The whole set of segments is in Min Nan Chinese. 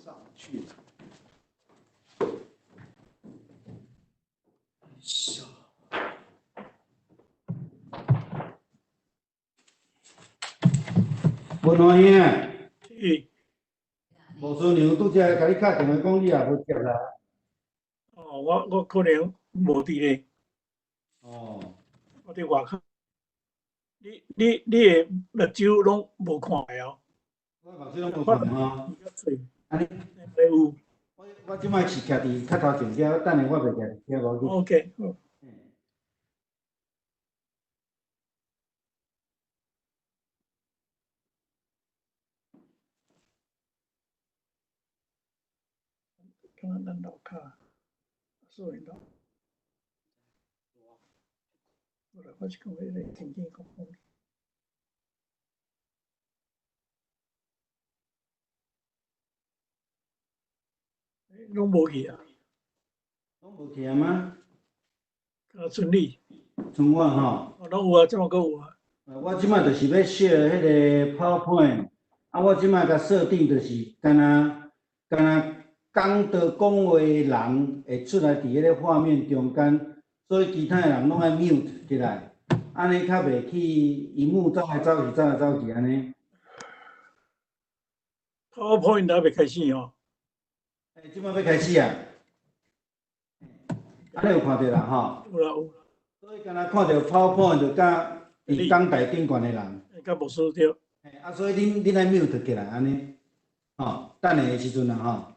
上去了。笑。文华兄，是。无师娘拄才共你敲电话讲，你也無接啦。哦，我可能無佇咧。哦。我佇外口。你的目睭攏無看哦。我目睭攏無看吼。按呢。有。我這擺是徛佇較頭前遮，等下我袂徛佇遮無緊。 OK，好。敢若咱樓跤，所以咯。無啦，我是講彼個情景講講。攏無去啊？攏無去啊嗎？啊，剩你。剩我吼。哦，攏有啊，這馬閣有啊。我這擺就是欲 share 彼个 PowerPoint，啊，我這擺共設定就是敢若敢若講著講話的人會出來佇彼个畫面中間，所以其他的人攏愛 mute 起來，按呢較袂去螢幕走來走去，走來走去按呢。 PowerPoint 還袂開始哦。欸，這擺欲開始啊！按呢有看著啦吼。有啦有。所以敢若看著 PowerPoint 就佮佇講台頂懸的人。佮無輸著。嘿，啊，所以恁愛 mute 起來按呢，吼，等下的時陣啊吼。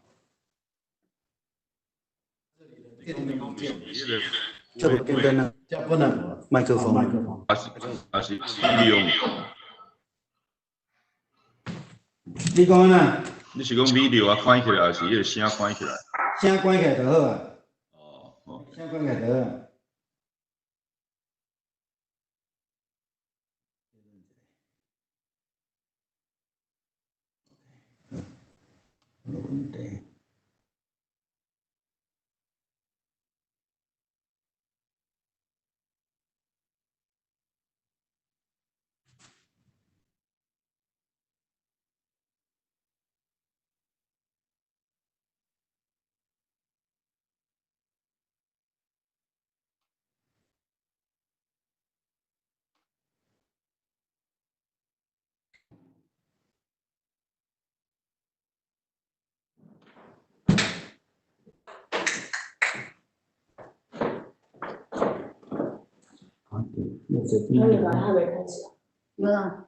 這個簡單啊，這本來無麥克風，麥克風，還是 video？你講按怎？你是講 video 啊關起來，還是彼个聲關起來？聲關起來就好啊。哦，好。聲關起來就好啊。無問題。那你們還沒開始啊？沒啦。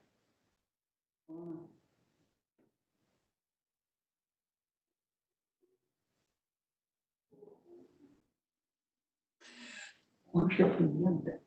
黃是不一樣的。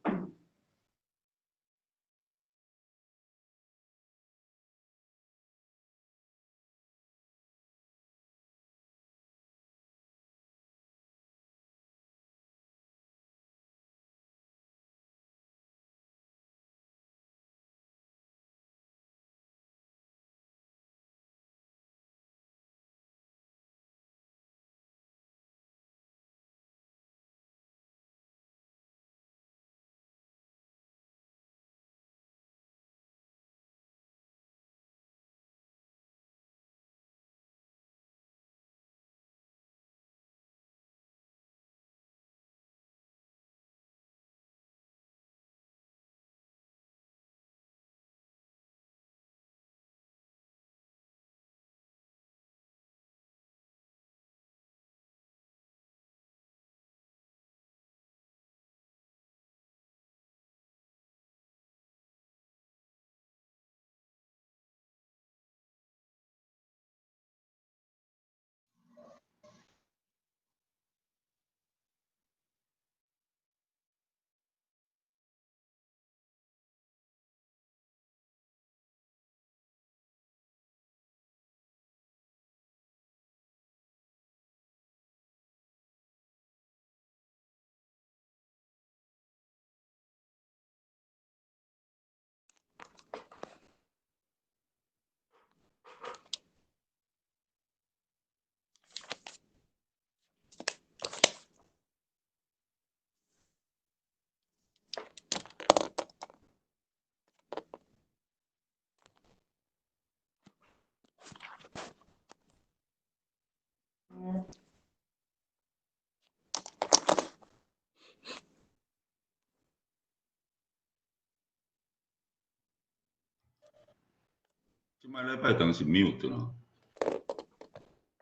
這擺禮拜當是 mute 咯。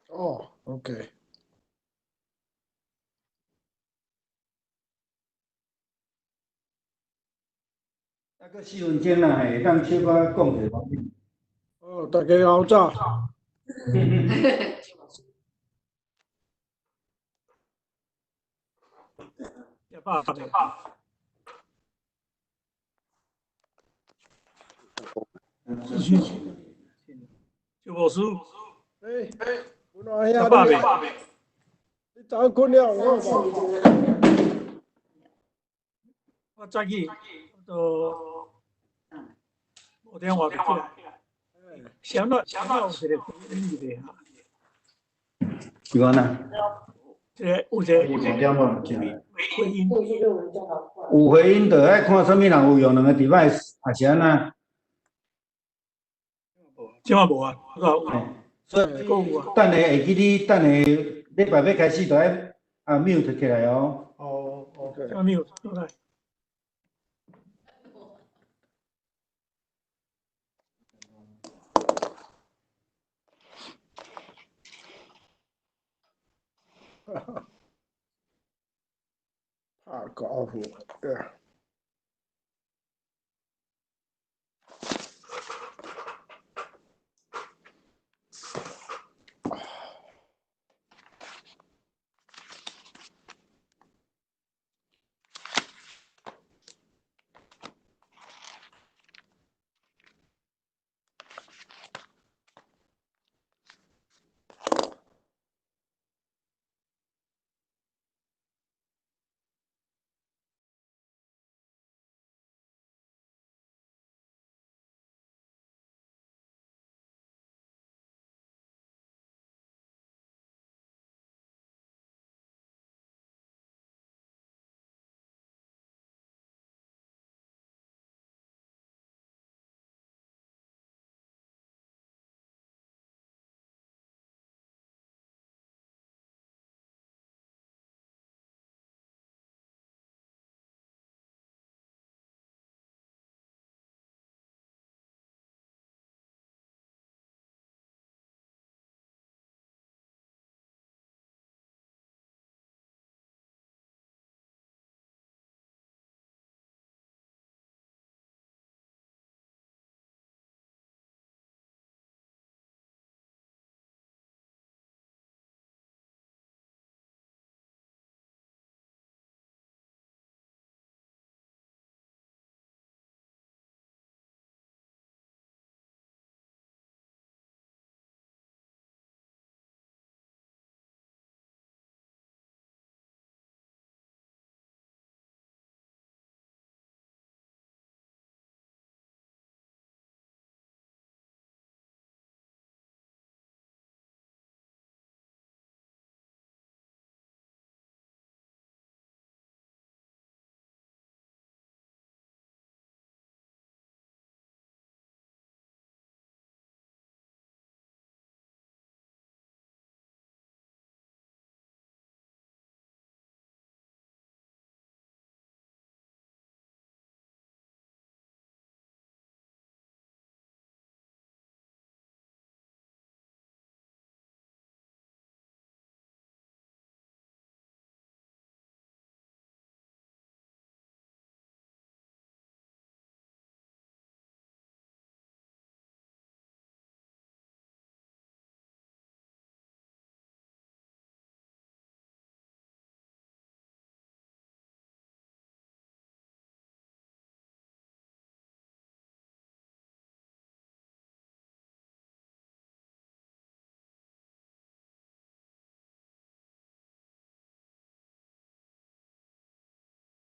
哦，OK。啊，閣4分鐘啦，會當小可講者。哦，大家好早。食飽未？周牧師。欸，文華兄，食飽未？你早睏了有好無？我早起都5點外就起來。啥物啥物有一個回音入來哈？是按怎？這個有一個回音。有回音就愛看啥物人有用兩個 device，還是按怎？這馬無啊，有。所以等下會記你，等下禮拜欲開始就愛啊 mute 起來哦。哦，OK。這 mute 來。拍高爾夫，對。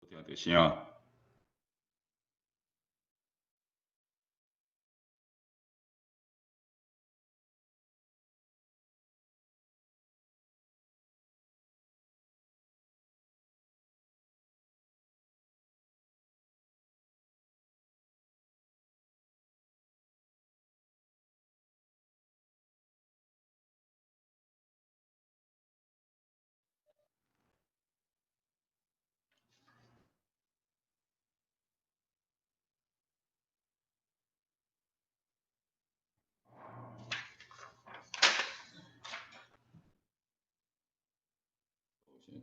聽著聲。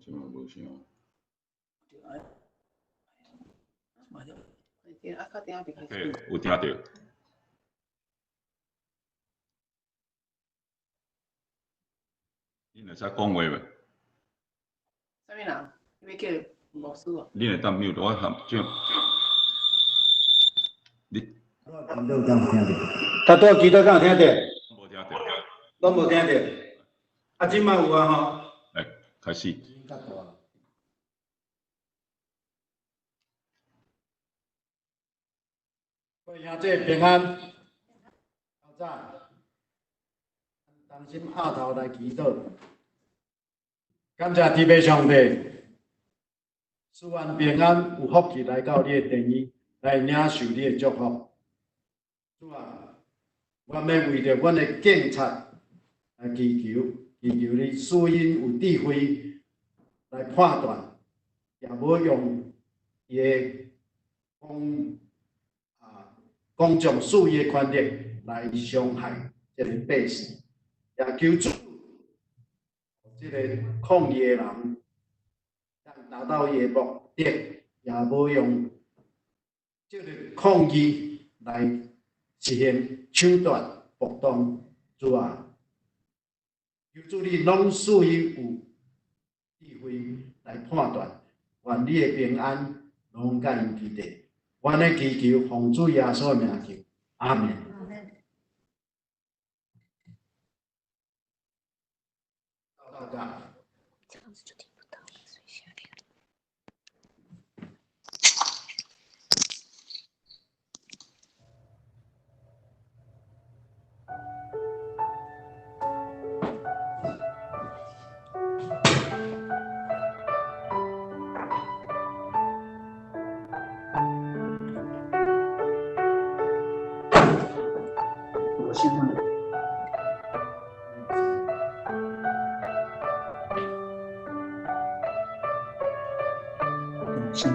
這馬無聲。OK，有聽著。恁會使講話袂？啥物人？你欲叫牧師哦？恁會當 mute 我含這。你。聽到敢有聽著？頭拄仔祈禱敢有聽著？無聽著。攏無聽著。啊，這馬有啊吼。來，開始。各位兄弟平安，透早，同心徼頭來祈禱，感謝天父上帝，賜阮平安有福氣來到你的殿裡，來領受你的祝福。主啊，阮欲為著阮的警察來祈求，祈求你賜𪜶有智慧來判斷，也無用伊的講公眾賜予的權力來傷害這个百姓，也求主這个抗議的人，當達到伊的目的，也無用這个抗議來實現手段暴動。主啊，求主你攏賜予有智慧來判斷，願你的平安攏佮𪜶佇底。阮咧祈求，奉主耶穌的名求，阿門。大家。這樣子就聽不到了，所以下面。我先放。先。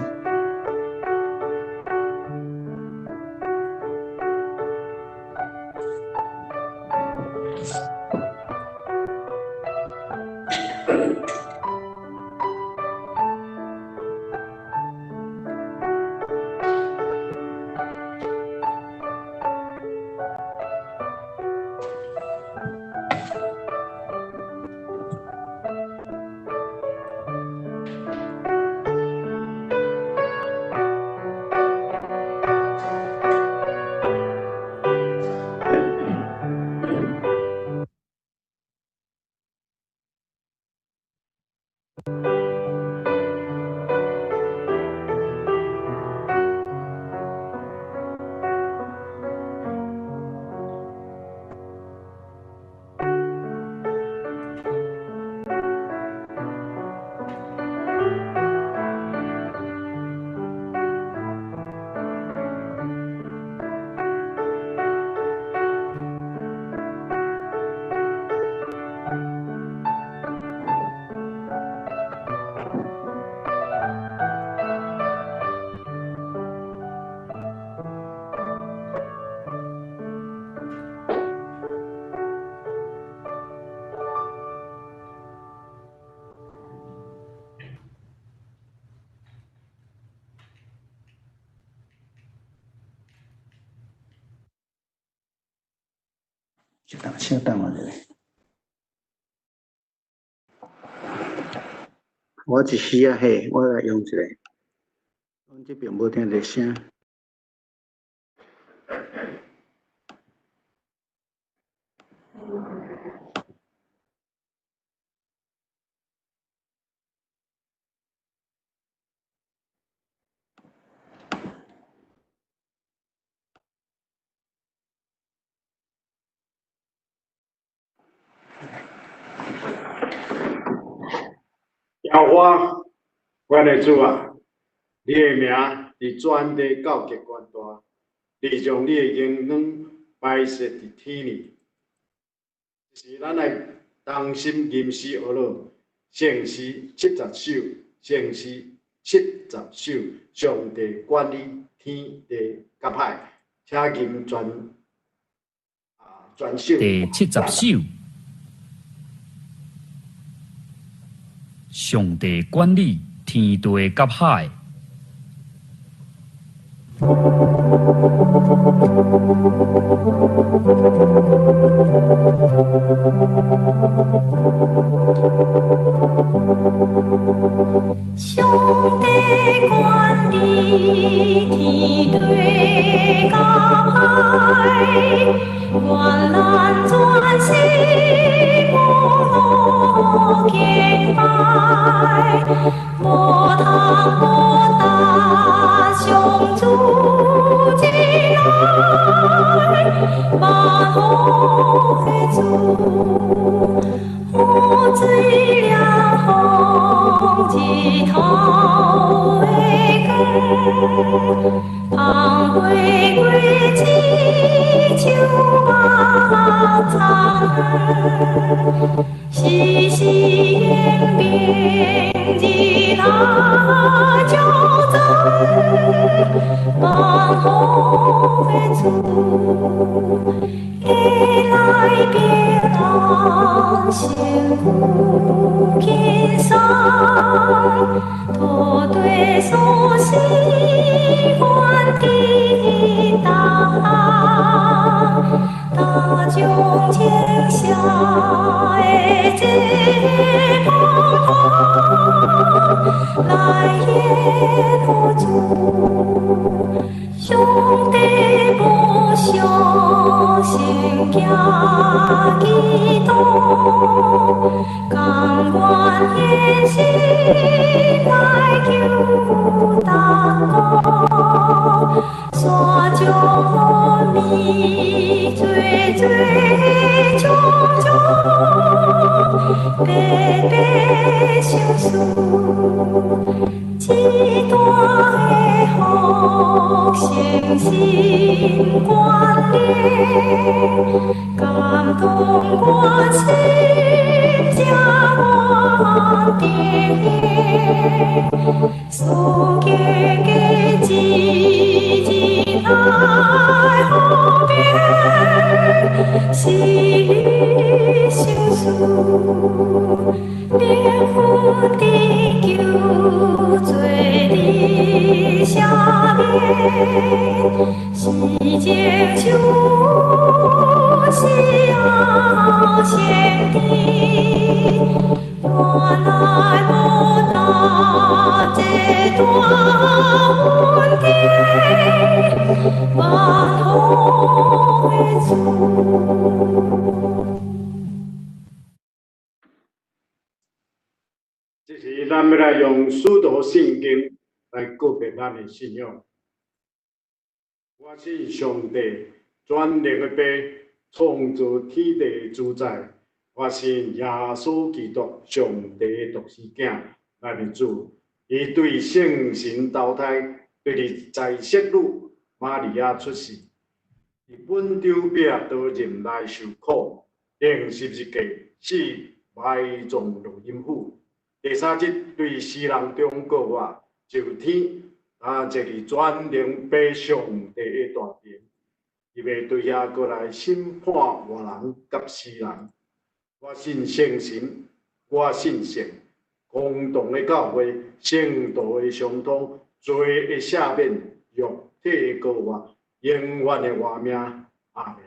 小等，小等我一下。我一時仔嘿，我來用一下。阮這邊無聽著聲。耶和華，阮的主啊，你的名佇全地到極懸大，你將你的榮光擺設佇天裡。是咱來同心吟詩學樂，聖詩70首，聖詩70首，上帝管理天地佮海，請吟全首。第70首。上帝管理天地佮海。上帝管理天地佮海，愿咱全心无敬拜，无通无达上主之爱，万福的主，雨水凉风日头的光，芳花果子树木草，时时言明日来照在，万福的主，下来平安幸福轻松，土地舒适愿得当，大众情下的这风来献予主，上帝无上圣行基督，甘愿献身来救大国，山将雨水水冲冲，白白相思，这大的福诚心关联，感动我心，才愿定。思念的日日来和平，是你相思，灵魂的救罪的赦免，是情树是爱先知，原来无达这大恩典，万福的主。这时，咱欲来用使徒信经来告白咱的信仰。我信上帝全能的父，创造天地的主宰。我信耶稣基督，上帝的独生囝，咱的主。伊对圣神投胎，对伫在色女玛利亚出世，伫本丢彼拉多忍耐受苦，钉十字架，死埋葬落阴府。第三日对死人中复活，上天，坐伫全能父上帝的大殿，伊欲对遐阁来审判活人佮死人。我信圣神，我信圣公同的教会，圣徒的相通，罪的赦免，肉体的复活，永远的活命。阿们。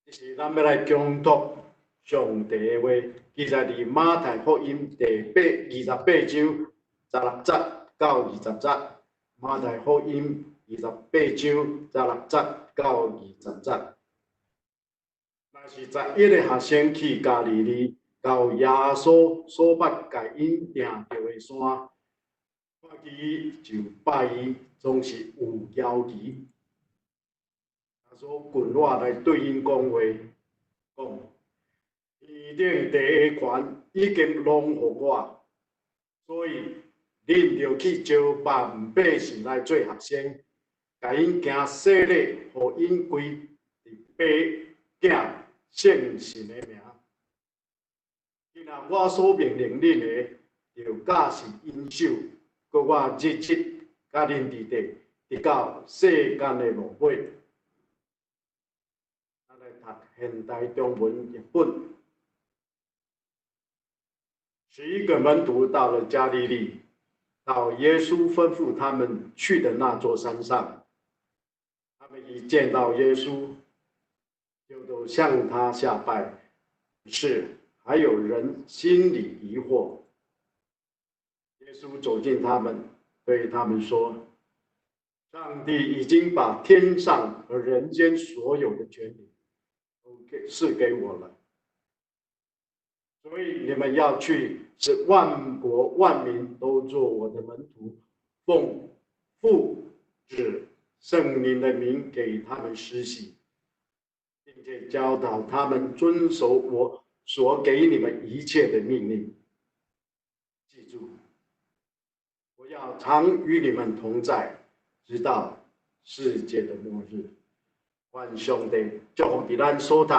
这是咱欲来恭读上帝的话，记载伫马太福音第28章16节到20节。马太福音28章16节到20节。若是11个学生去加利利，到耶稣所捌共𪜶定著的山，看见伊就拜伊，总是有犹疑。耶稣近倚来对𪜶讲话，讲：天顶地的权已经拢予我，所以恁著去招万百姓来做学生，共𪜶行洗礼，予𪜶归伫父、囝、圣神的名。今仔我所命令恁的，就教示𪜶守，阁我日日佮恁伫佇，直到世间的末尾。咱来读现代中文译本。11个门徒到了加利利，到耶稣吩咐他们去的那座山上。他們一見到耶穌，就都向他下拜。是還有人心裡疑惑。耶穌走近他們，對他們說：上帝已經把天上和人間所有的權柄都給賜給我了，所以你們要去，使萬國萬民都做我的門徒，奉父、子、聖靈的名給他們施洗，並且教導他們遵守我所給你們一切的命令。記住，我要常與你們同在，直到世界的末日。願上帝祝福佇咱所讀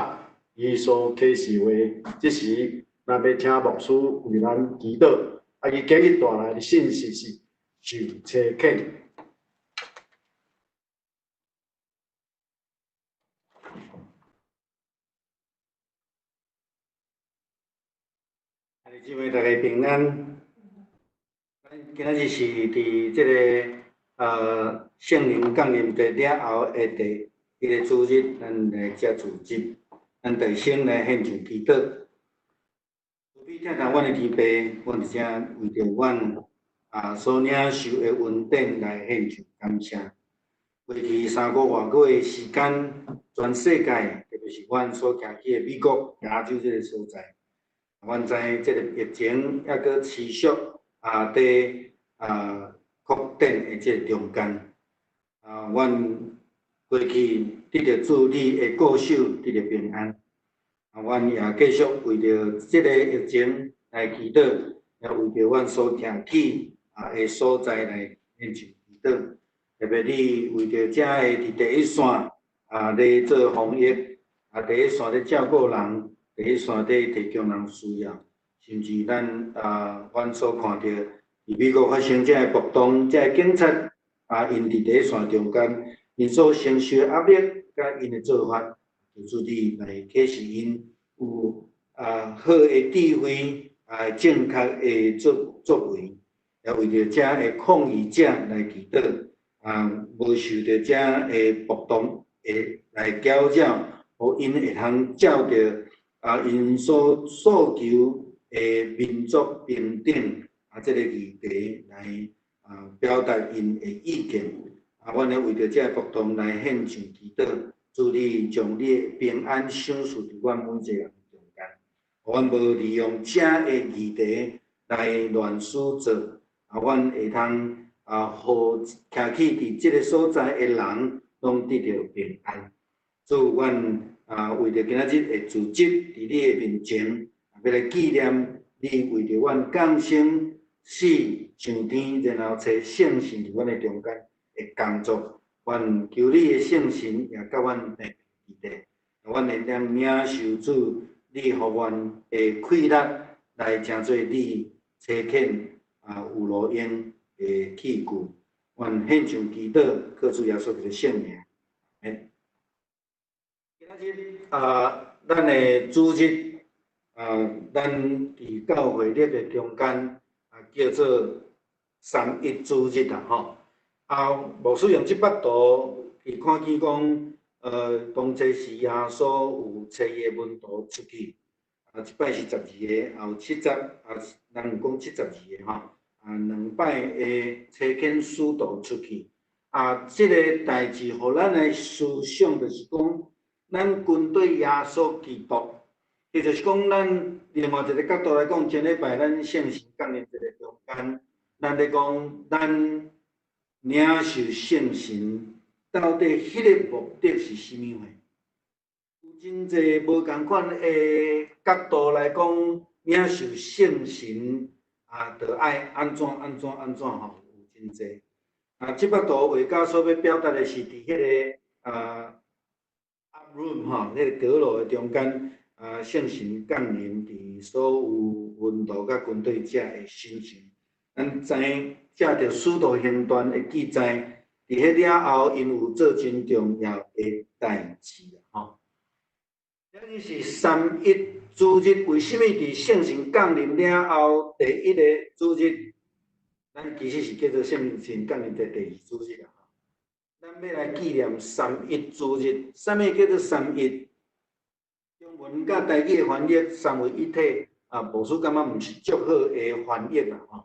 伊所啟示話，這時咱欲請牧師為咱祈禱，啊，伊今日帶來的信息是受差遣。兄弟姊妹，大家平安。咱今仔日是佇這个聖靈降臨節了後的第一个主日，咱來遮主日，咱大聲來獻上祈禱。慈悲疼痛阮的天父，阮佇遮為著阮所領受的恩典來獻上感謝。過去3個外月的時間，全世界，特別是阮所徛起的美國、加州這个所在，阮知這个疫情猶閣持續佇擴展的這个中間，阮過去得著主你的顧守，得著平安。阮也繼續為著這个疫情來祈禱，也為著阮所徛起的所在來獻上祈禱。特別你為著遮个佇第一線咧做防疫，第一線咧照顧人，第一線咧提供人需要，甚至咱阮所看著佇美國發生這个暴動，這个警察𪜶佇第一線中間，𪜶所承受的壓力，佮𪜶的做法，求主你來啟示𪜶有好的智慧，正確的作為，也為著遮个抗議者來祈禱，無受著遮个暴動的來攪擾，予𪜶會通照著𪜶所訴求的民族平等這个議題來表達𪜶的意見。阮咧為著這个暴動來獻上祈禱，主你將你的平安賞賜佇阮每一个人中間，予阮無利用這个議題來亂事做，阮會通予徛起佇這个所在的人攏得著平安。主，阮為著今仔日的主日佇你的面前，欲來紀念你為著阮降生、死、上天，然後差聖神佇阮的中間的工作。阮求你的聖神也佮阮佇底，阮會當領受主你予阮的氣力，來成做你差遣有路用的器具。阮獻上祈禱，靠主耶穌基督聖名。今仔日咱的主日咱佇教會曆的中間叫做三一主日啦吼。牧師用這幅圖去看見講，當初時耶穌有差伊的門徒出去，這擺是12個，也有70，人有講72個吼，兩擺的差遣使徒出去，這个代誌予咱的思想就是講，咱跟對耶穌基督，也就是講，咱另外一个角度來講，前禮拜咱聖神降臨這个中間，咱咧講咱領受聖神，到底彼个目的是啥物貨？有真濟無仝款的角度來講，領受聖神著愛按怎按怎按怎吼，有真濟。這幅圖畫家所欲表達的是佇彼个upper room 吼，彼个閣樓的中間，聖神降臨佇所有門徒佮軍隊者的身上。咱知影藉著使徒行傳的記載，佇彼了後，𪜶有做真重要的代誌吼。這是三一主日為啥物佇聖神降臨了後第一个主日，咱其實是叫做聖神降臨節第二主日啊。咱欲來紀念三一主日，啥物叫做三一？中文佮台語的翻譯三位一體啊，牧師感覺毋是足好的翻譯啊吼。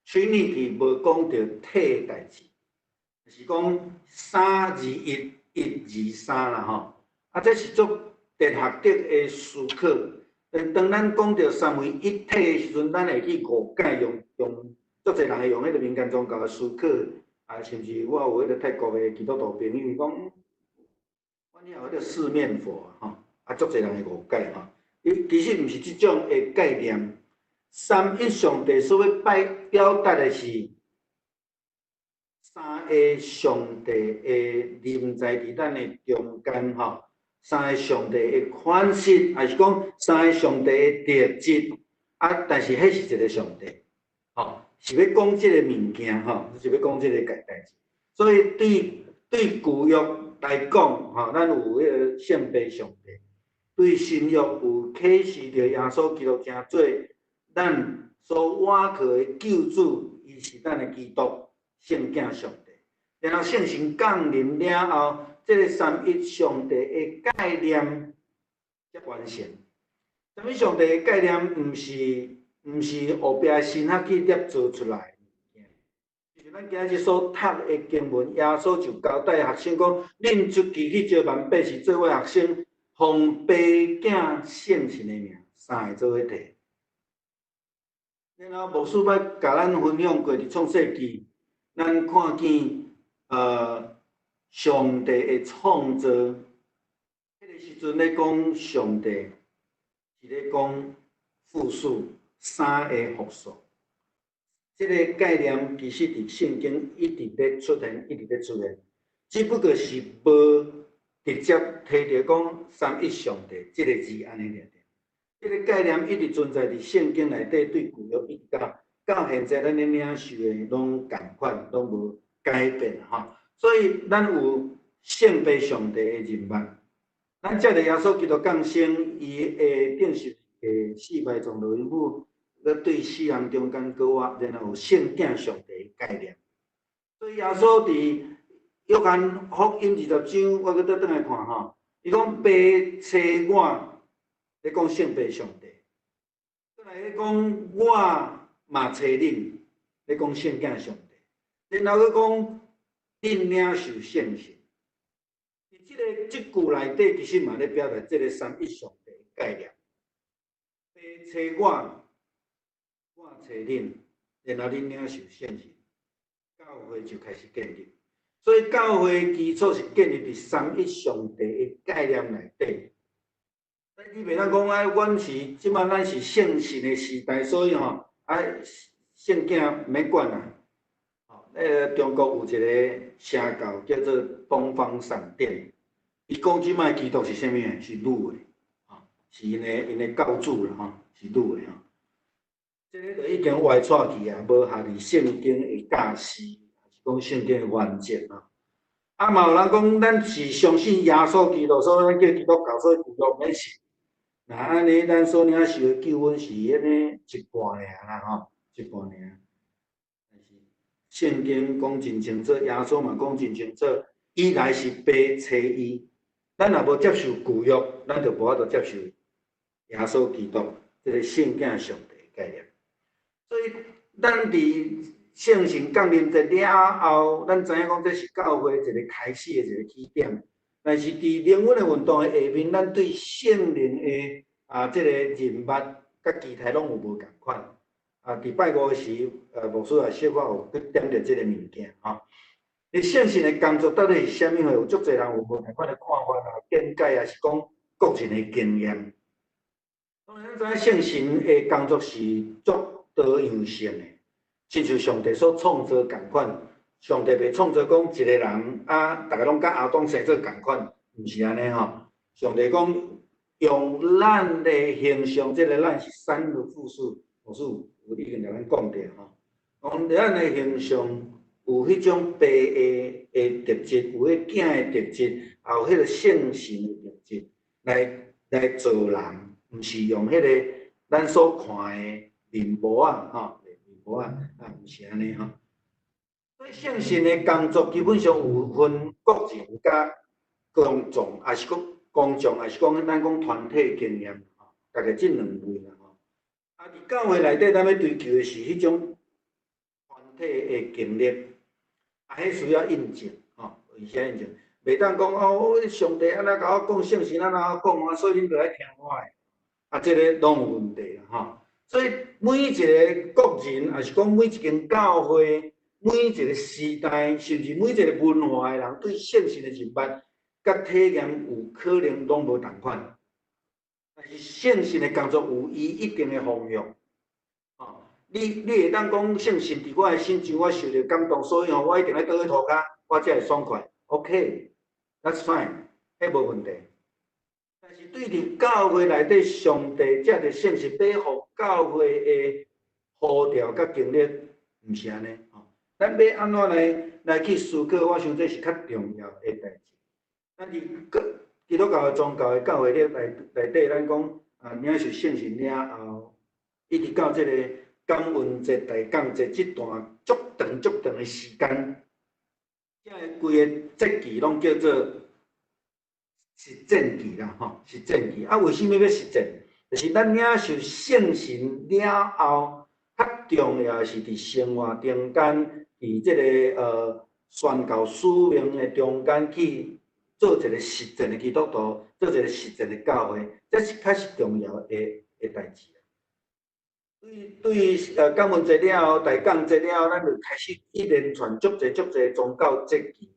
Trinity 無講著體的代誌，是講三二一，一二三啦吼。啊，這是足哲學的的思考。但當咱講著三位一體的時陣，咱會去誤解用用，足濟人會用彼個民間宗教的思考，啊，甚至我有彼個泰國的基督徒朋友講，阮遐有彼個四面佛吼，啊，足濟人會誤解吼。伊其實毋是這種的概念。三一上帝所欲擺表達的是三个上帝的臨在佇咱的中間吼，三个上帝的款式，抑是講三个上帝的特質啊，但是彼是一个上帝，吼，是欲講這個物件吼，是欲講這个代誌。所以對對舊約來講，吼，咱有彼个聖父上帝；對新約有啟示著耶穌基督成做咱所倚靠的救主，伊是咱的基督聖囝上帝。然後聖神降臨了後，這个三一上帝的概念才完成。三一上帝的概念毋是毋是後壁神學去捏造出來的物件。就是咱今日所讀的經文，耶穌就交代學生講：恁出去去召萬百姓做我學生，奉父囝聖神的名，三个做伙提。然後牧師捌共咱分享過，佇創世記，咱看見上帝的創造，彼个時陣咧講上帝是咧講複數三个複數，這个概念其實佇聖經一直咧出現，一直咧出現，只不過是無直接提著講三一上帝這个字按呢爾爾。這个概念一直存在佇聖經內底，對舊約一直到到現在，咱咧領受的攏仝款，攏無改變吼。所以咱有聖父上帝的認捌，咱藉著耶穌基督降生，伊的釘十字架死埋葬落陰府，閣對死人中間閣活，然後有聖囝上帝的概念。所以耶穌佇約翰福音20章，我閣倒轉來看吼，伊講父差我。咧講聖父上帝，閣來咧講我嘛差恁，咧講聖囝上帝，然後閣講恁領受聖神。佇這个這句內底，其實嘛咧表達這个三一上帝的概念。父差我，我差恁，然後恁領受聖神，教會就開始建立。所以教會基礎是建立佇三一上帝的概念內底。你袂當講啊，阮是這擺咱是聖神的時代，所以吼啊，聖囝毋免管啦。吼，彼个中國有一个邪教叫做東方閃電，伊講這擺基督是啥物？是女的，吼，是𪜶的𪜶的教主啦，吼，是女的吼。這个就已經歪掣去啊，無合佇聖經的教示，抑是講聖經的原則啊。啊，嘛有人講，咱是相信耶穌基督，所以咱叫基督教，所以舊約免信。若按呢，咱所領受的救恩是彼个一半爾啦，吼，一半爾。但是聖經講真清楚，耶穌嘛講真清楚，伊來是父差伊。咱若無接受舊約，咱就無法度接受耶穌基督這个聖囝上帝的概念。所以，咱佇聖神降臨節了後，咱知影講這是教會一個開始的一個起點。但是佇靈恩的運動的下面，咱對聖靈的啊這个認捌佮期待攏有無仝款。啊，佇拜五時，牧師也小可有去點著這个物件吼。你聖神的工作到底是啥物貨？有足濟人有無仝款的看法啊、見解啊，是講個人的經驗。當然，咱知影聖神的工作是足多樣性的，親像上帝所創造仝款。上帝袂創造講一个人啊，逐个攏佮亞當生做仝款，毋是按呢吼。上帝講用咱的形象，這个咱是三个複數，牧師有已經共咱講著吼。講咱的形象有彼種父的的特質，有彼囝的特質，也有彼个聖神的特質，來來造人。毋是用彼个咱所看的面膜仔吼，面膜仔啊，毋是按呢吼。所以聖神的工作基本上有分個人佮公眾，抑是講公眾，抑是講咱講團體經驗吼，大概這兩類啦吼。啊，佇教會內底，咱欲追求的是彼種團體的經歷，啊，彼需要印證吼，而且印證，袂當講哦，上帝按呢共我講，聖神按呢共我講啊，所以恁著愛聽我的，啊，這个攏有問題啦吼。所以每一个個人，抑是講每一間教會，每一個時代，甚至每一個文化的人，對聖神的認捌佮體驗，有可能攏無仝款。但是聖神的工作有伊一定的方向。吼，你會當講聖神佇我的身上，我受著感動，所以吼，我一定愛倒去塗跤，我才會爽快。OK，that's fine，彼無問題。但是對佇教會內底，上帝藉著聖神欲予教會的呼召佮經歷，毋是按呢。吼，咱欲按怎來去思考？我想這是較重要的代誌。咱佇個基督教的宗教的教會內底，咱講啊，領受聖神了後，一直到這个感恩節、大降節這段足長足長的時間，這个規个節期攏叫做實踐期啦，吼，實踐期。啊，為啥物欲實踐？就是咱領受聖神了後，較重要的是佇生活中間，佇這个宣教使命的中間去做一個實踐的基督徒，做一個實踐的教會，這是較是重要的代誌。對感恩節了後，大降節了後，咱就開始一連串足濟足濟宗教節期，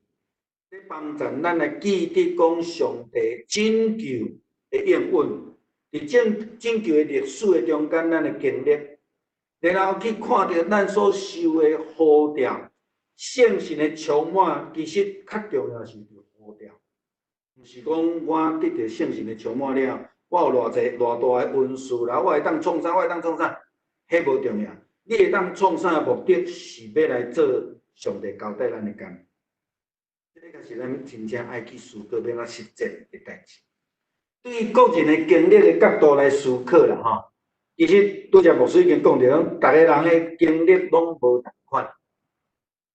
咧幫助咱來記得講上帝拯救的應允，佇拯救的歷史的中間，咱的經歷，然後去看著咱所受的呼召，聖神的充滿，其實較重要是佇呼召，毋是講我得著聖神的充滿了，我有偌濟偌大的恩賜啦，我會當創啥，我會當創啥，彼無重要。你會當創啥的目的是欲來做上帝交代咱的工，這个才是咱真正愛去思考欲按怎實踐的代誌。對個人的經歷的角度來思考啦，吼，其實拄才牧師已經講著，講逐个人的經歷攏無仝款，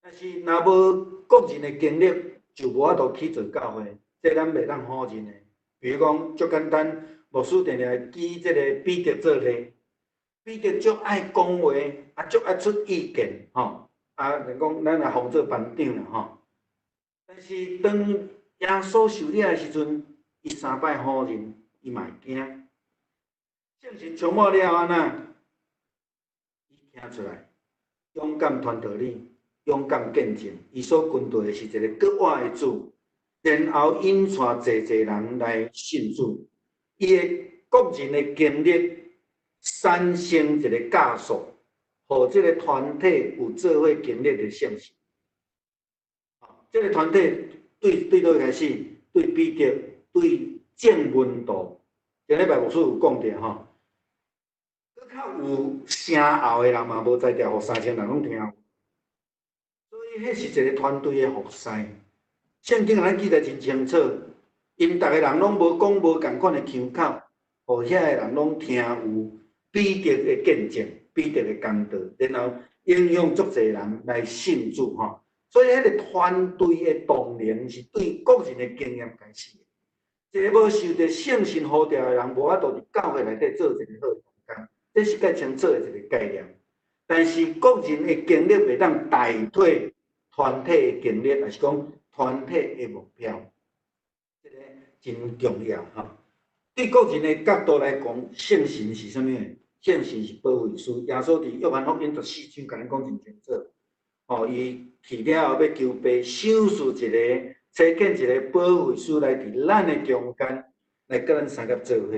但是若無個人的經歷，就無法度去做教會，這咱袂當否認的。比如講，足簡單，牧師定定舉這个彼得做例，彼得足愛講話，啊，足愛出意見，吼，啊，人講咱也封做班長啦，吼。但是當耶穌受掠的時陣，伊三擺否認，伊嘛會驚。聖神充滿了按怎？伊行出來，勇敢傳道理，勇敢見證。伊所跟隨的是一个閣活的主，然後引帶濟濟人來信主。伊的個人的經歷產生一个加速，予這个團體有做伙經歷的聖神。這个團體對佗位開始？對彼得，對眾門徒，前禮拜牧師有講著吼，閣較有聲喉的人嘛無才調，予3000人攏聽有。所以，彼是一个團隊的服侍。聖經咱記得真清楚，𪜶逐个人攏無講無仝款的腔口，予遐个人攏聽有彼得的見證，彼得的講道，然後影響足濟人來信主吼。所以，彼个團隊的動能是對個人的經驗開始的。一个無受著聖神呼召的人，無法度佇教會內底做一个好的同工，這是較清楚的一个概念。但是，個人的經歷袂當代替團體的經歷，抑是講團體的目標，這个真重要吼。對個人的角度來講，聖神是啥物？聖神是保惠師。耶穌佇約翰福音14章共咱講真清楚。吼，伊去了後欲求父，賞賜一个，差遣一个保惠師來佇咱的中間，來佮咱相佮做伙。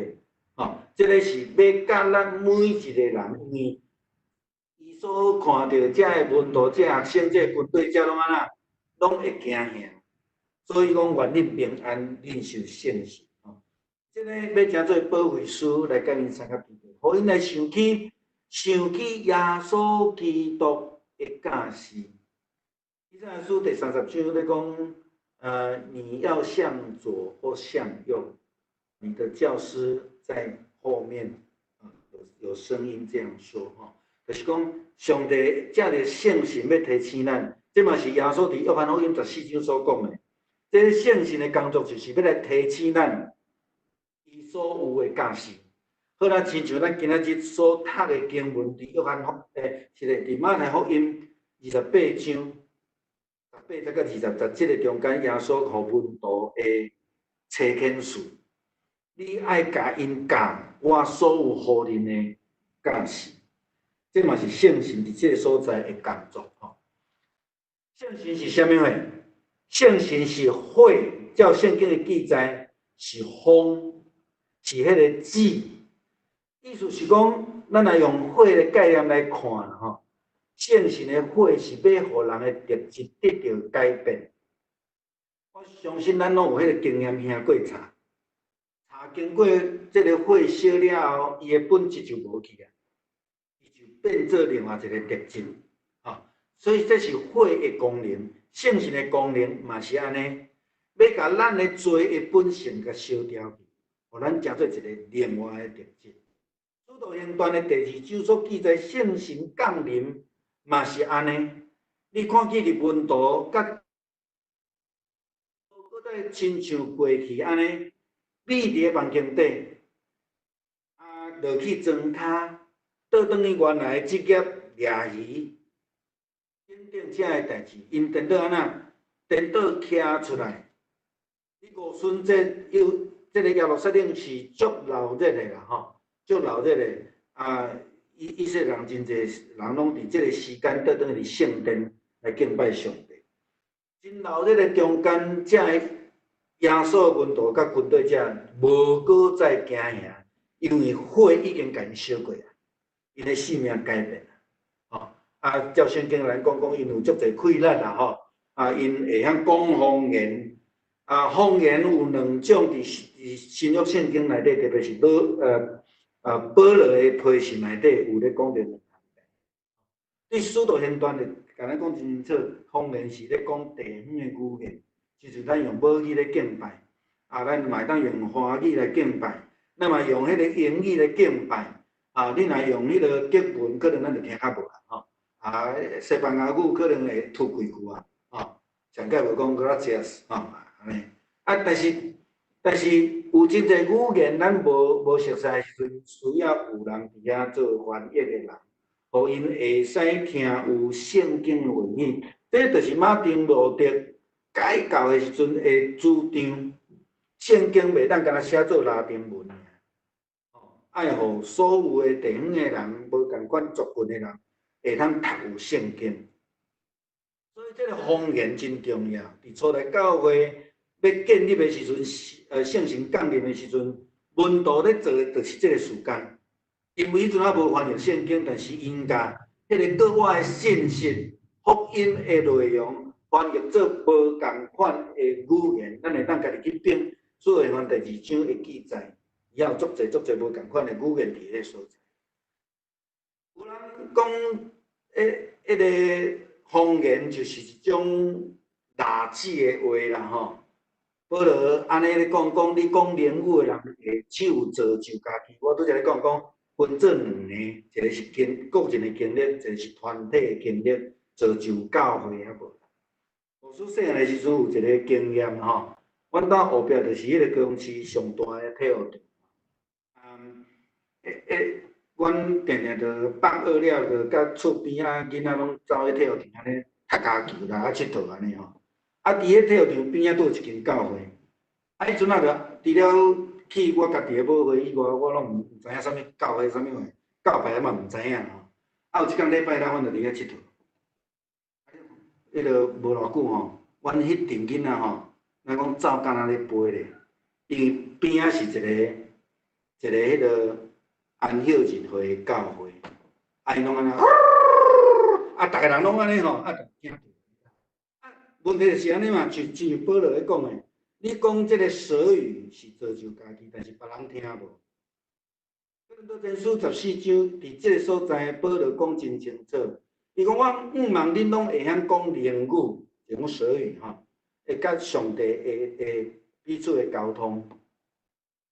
吼，這个是欲佮咱每一个人，因為伊所看著遮的門徒、這學生、這軍隊，遮攏按怎，攏會驚嚇。所以講，願恁平安，領受聖神。吼，這个欲成做保惠師來佮𪜶相佮佇，予𪜶來想起，想起耶穌基督的教示。以賽亞書第30章咧講，你要向左或向右，你的教師在後面有聲音這樣說吼，就是講上帝藉著聖神欲提醒咱，這嘛是耶穌佇約翰福音14章所講的。這个聖神的工作就是欲來提醒咱，伊所有的教示。好啦，親像咱今仔日所讀的經文，佇約翰福，是咧，佇馬太福音28章18節到20節，這个中間耶穌予門徒的差遣書，你愛共𪜶教我所有予恁的教示，這嘛是聖神佇這个所在的工作吼。聖神是啥物貨？聖神是火，照聖經的記載是風，是彼个子。意思是講，咱若用火的概念來看吼，聖神的火是欲予人的特質得著改變。我相信咱攏有彼個經驗，聽過柴，柴經過這个火燒了後，伊的本質就無去啊，伊就變做另外一個特質。所以這是火的功能，聖神的功能嘛是按呢，欲共咱的罪的本性共燒掉去，予咱成做一个另外的特質。使徒行傳的第二章所記載聖神降臨嘛是按呢，你看見佇門徒佮閣再親像過去按呢，覕佇个房間底，落去庄跤，倒轉去原來的職業掠魚。等等遮个代誌，𪜶顛倒按怎？顛倒徛出來。佇五旬節又這个耶路撒冷是足鬧熱的啦，吼，足鬧熱的。以色列人真濟人攏佇這个時間倒轉去聖殿來敬拜上帝。真鬧熱的中間，遮个耶穌門徒佮軍隊者無閣再驚嚇，因為火已經共𪜶燒過啊，𪜶的性命改變。照聖經來講，講𪜶有足濟氣力啦，吼！𪜶會曉講方言，方言有兩種，佇新約聖經內底，特別是保羅的批信內底有咧講著兩項。佇使徒行傳就共咱講真清楚，方言是咧講地方的語言，就是咱用母語咧敬拜，咱嘛會當用華語來敬拜，咱嘛用彼个英語來敬拜，你若用彼个德文，可能咱就聽較無啦，吼。西班牙語可能會吐幾句啊，吼，上蓋無講 gracias，吼，按呢。但是有真濟語言咱無熟似的時陣，需要有人佇遐做翻譯的人，予𪜶會使聽有聖經的話語。這就是馬丁路德改教的時陣的主張，聖經袂當干焦寫做拉丁文爾，愛予所有的地方的人，無仝款族群的人，會通讀有聖經。所以這个方言真重要。佇初代教會欲建立的時陣，聖神降臨的時陣，門徒咧做的就是這个事工。因為彼陣猶無翻譯聖經，但是𪜶共彼个國外的信息、福音的內容翻譯做無仝款的語言，咱會當家己去編。使徒行傳第二章的記載，伊有足濟足濟無仝款的語言佇彼个所在。有人講，彼个方言就是一種垃圾的話啦，吼。保羅按呢咧講，講你講靈語的人會手造就家己。我拄才咧講講分做兩个，一个是經個人的經歷，一个是團體的經歷，造就教會啊無。牧師細漢的時陣有一个經驗吼，阮兜後壁就是彼个高雄市上大的體育場。阮定定就放學了，就佮厝邊仔囡仔攏走去體育場按呢踢跤球啦，𨑨迌按呢吼。佇彼體育場邊仔拄有一間教會。彼陣仔就除了去我家己的母會以外，我攏毋知影啥物教會啥物貨，教派嘛毋知影吼。有一工禮拜六，阮就佇遐𨑨迌。彼个無偌久吼，阮彼陣囡仔吼，咱講走敢若咧飛咧，因為邊仔是一個一個彼个安息日會的教會，𪜶攏按呢，逐个人攏按呢吼，就驚著。問題就是按呢嘛，就正像保羅咧講的，你講這个舌語是造就家己，但是別人聽無。哥林多前書14章，佇這个所在，保羅講真清楚。伊講我向望恁攏會曉講靈語，就講舌語吼，會佮上帝會彼此的溝通。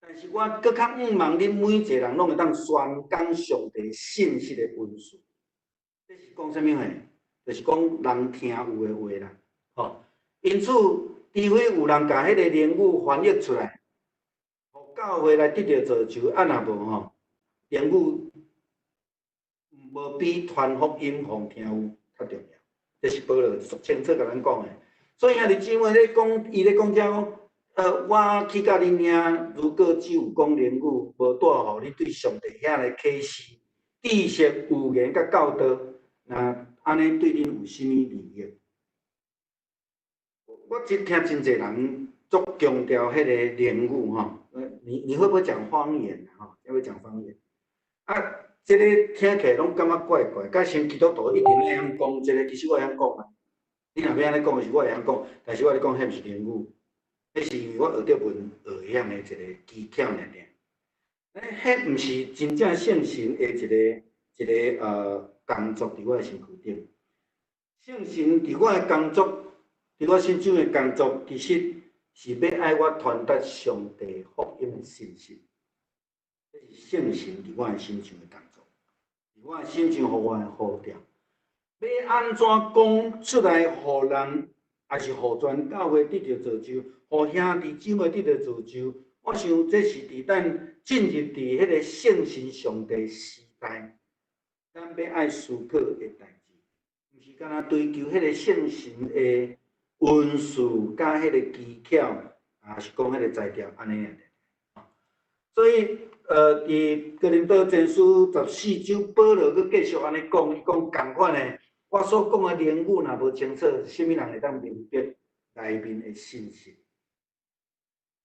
但是我閣較向望恁每一个人攏會當宣講上帝信實的恩賜。這是講啥物話？就是講人聽有的話啦，吼。因此，除非有人共彼个言語翻譯出來，予教會來得著造就，啊若無吼，言語無比傳福音予聽有較重要。這是保羅足清楚共咱講的。所以兄弟姊妹咧講，伊咧講遮講，我去到恁遐，如果只有講言語，無帶予你對上帝遐來啟示、知識、預言佮教導，那按呢對恁有啥物利益？我只聽真濟人足強調彼个言語吼，你會不會講方言吼？會不會講方言？啊，這個聽起來攏感覺怪怪，佮像基督徒一定愛曉講這個，其實我會曉講啊。你若欲按呢講，是我會曉講，但是我咧講，彼毋是言語，彼是因為我學著文學曉的一個技巧爾爾。彼毋是真正聖神的一個工作佇我的身軀頂。聖神佇我的工作，佇我身上的工作，其實是欲愛我傳達上帝福音的信息。這是聖神佇我的身上的工作，佇我的身上予我的呼召。欲按怎講出來，予人，抑是予全教會得著造就，予兄弟姊妹得著造就？我想這是佇咱進入佇彼个聖神上帝時代，咱欲愛思考的代誌，毋是干焦追求彼个聖神的恩賜佮彼个技巧，抑是講彼个才調按呢爾。所以，佇哥林多前書14章，保羅閣繼續按呢講，伊講仝款的，我所講的言語若無清楚，啥物人會當明白內面的信息？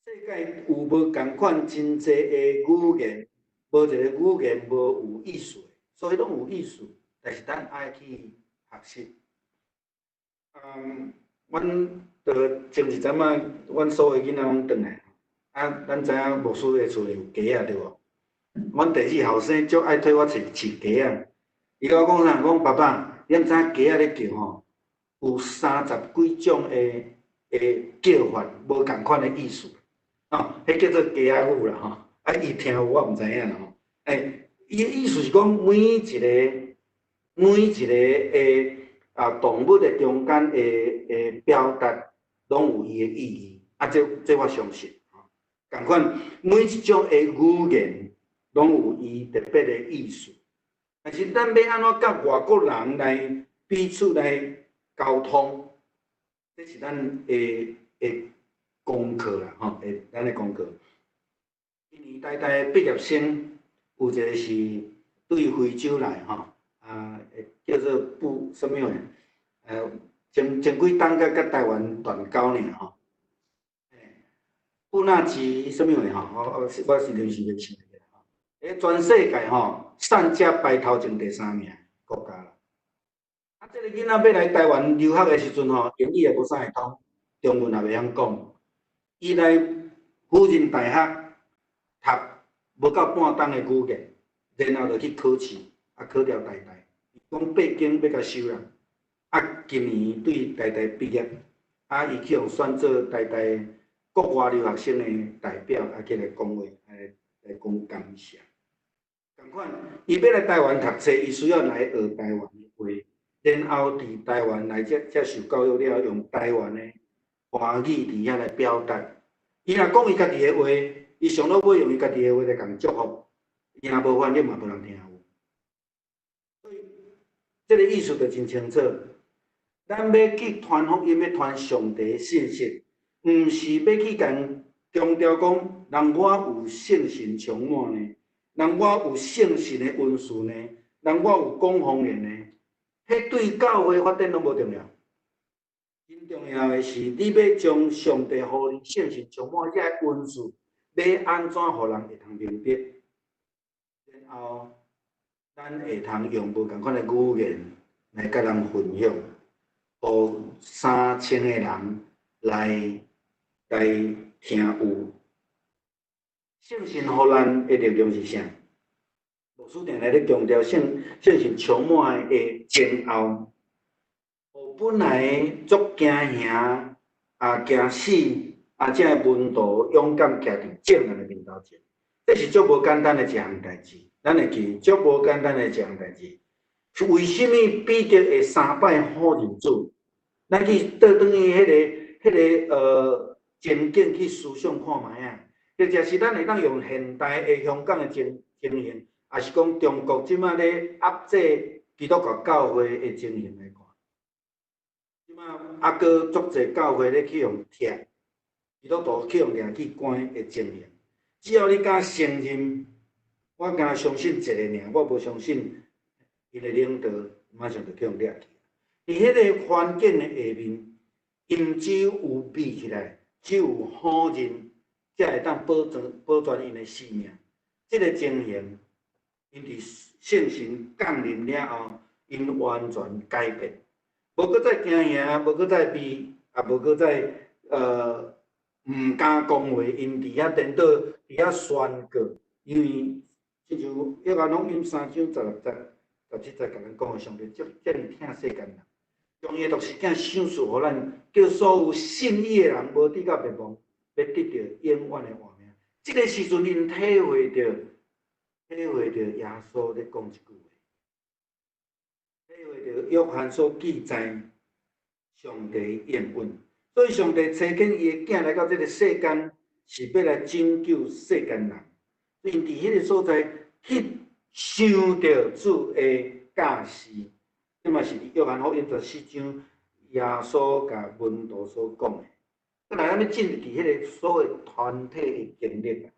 世界有無仝款真濟的語言，無一个語言無有意思的，所以攏有意思，但是咱愛去學習。阮著前一陣仔，阮所有囡仔攏轉來，啊，咱知影牧師的厝裡有雞仔對無？阮第二後生足愛替我飼飼雞仔，伊共我講啥？講爸爸，你敢知影雞仔咧叫吼，有三十幾種的叫法，無仝款的意思。哦，彼叫做雞仔語啦吼。啊，伊聽有我毋知影啦吼。欸，伊的意思是講每一個的啊動物的中間的表達，攏有伊的意義。啊，這我相信。仝款每一種的語言，攏有伊特別的意思。但是咱欲按怎佮外國人來彼此來溝通，這是咱的功課啦，吼，咱的功課。今年台大的畢業生有一個是對非洲來，吼，啊，叫做布啥物話？前幾冬才佮台灣斷交爾吼。布納吉啥物話？吼，我是臨時袂想起來吼。全世界吼，散食排頭前第三名國家啦。啊，這個囡仔欲來台灣留學的時陣吼，英語也無啥會通，中文也袂曉講。伊來輔仁大學讀無夠半冬的語言，然後就去考試，啊考著台大。伊講八間欲共收啦，啊今年對台大畢業，啊伊去予選做台大國外留學生的代表，啊起來講話，來講感謝。仝款，伊欲來台灣讀冊，伊需要來學台灣的話，然後佇台灣來接受教育了，用台灣的華語佇遐來表達。伊若講伊家己的話，伊上落尾用伊家己的話來共祝福，伊若無翻譯嘛無人聽有。所以，這個意思就真清楚。咱欲去傳福音，欲傳上帝信息，毋是欲去共強調講，人我有聖神充滿呢，人我有聖神的恩賜呢，人我有講方言呢，彼對教會發展攏無重要。真重要的是，你欲將上帝予你聖神充滿這个恩賜，欲按怎予人會通明白？然後，咱會通用無仝款的語言來佮人分享，予3000個人來聽有。聖神予咱的力量是啥？牧師定定咧強調聖神充滿的前後，予本來足驚嚇啊驚死，啊，這个門徒勇敢徛佇眾人的面頭前，這是足無簡單的一項代誌。咱會記足無簡單的一項代誌。為啥物彼得會三擺否認主？咱去倒轉去彼個情景去思想看覓仔，或者是咱會當用現代的香港的情形，抑是講中國這擺咧壓制基督教教會的情形來看。這擺猶閣足濟教會咧去予掠，基督徒去予掠去關的情形。只要你敢承認，我敢相信一個爾，我無相信𪜶的領導，馬上就去予掠去。佇彼個環境的下面，𪜶只有避起來，只有否認，才會當保全𪜶的性命。這個情形，𪜶佇聖神降臨了後，𪜶完全改變，無閣再驚嚇，無閣再避，也無閣再毋敢講話，𪜶佇遐顛倒，佇遐宣告，因為親像約翰福音3章16節、17節共咱講的，上帝這爾疼世間人，將伊的獨生囝賞賜予咱，叫所有信伊的人無致到滅亡，欲得著永遠的活命。這個時陣，𪜶體會著耶穌咧講這句話，體會著約翰所記載上帝應允。所以上帝差遣伊的囝來到這個世間，是欲來拯救世間人。𪜶佇彼個所在去想著主的教示，這嘛是佇約翰福音14章耶穌共門徒所講的。閣來，咱欲進入佇彼個所謂團體的經歷。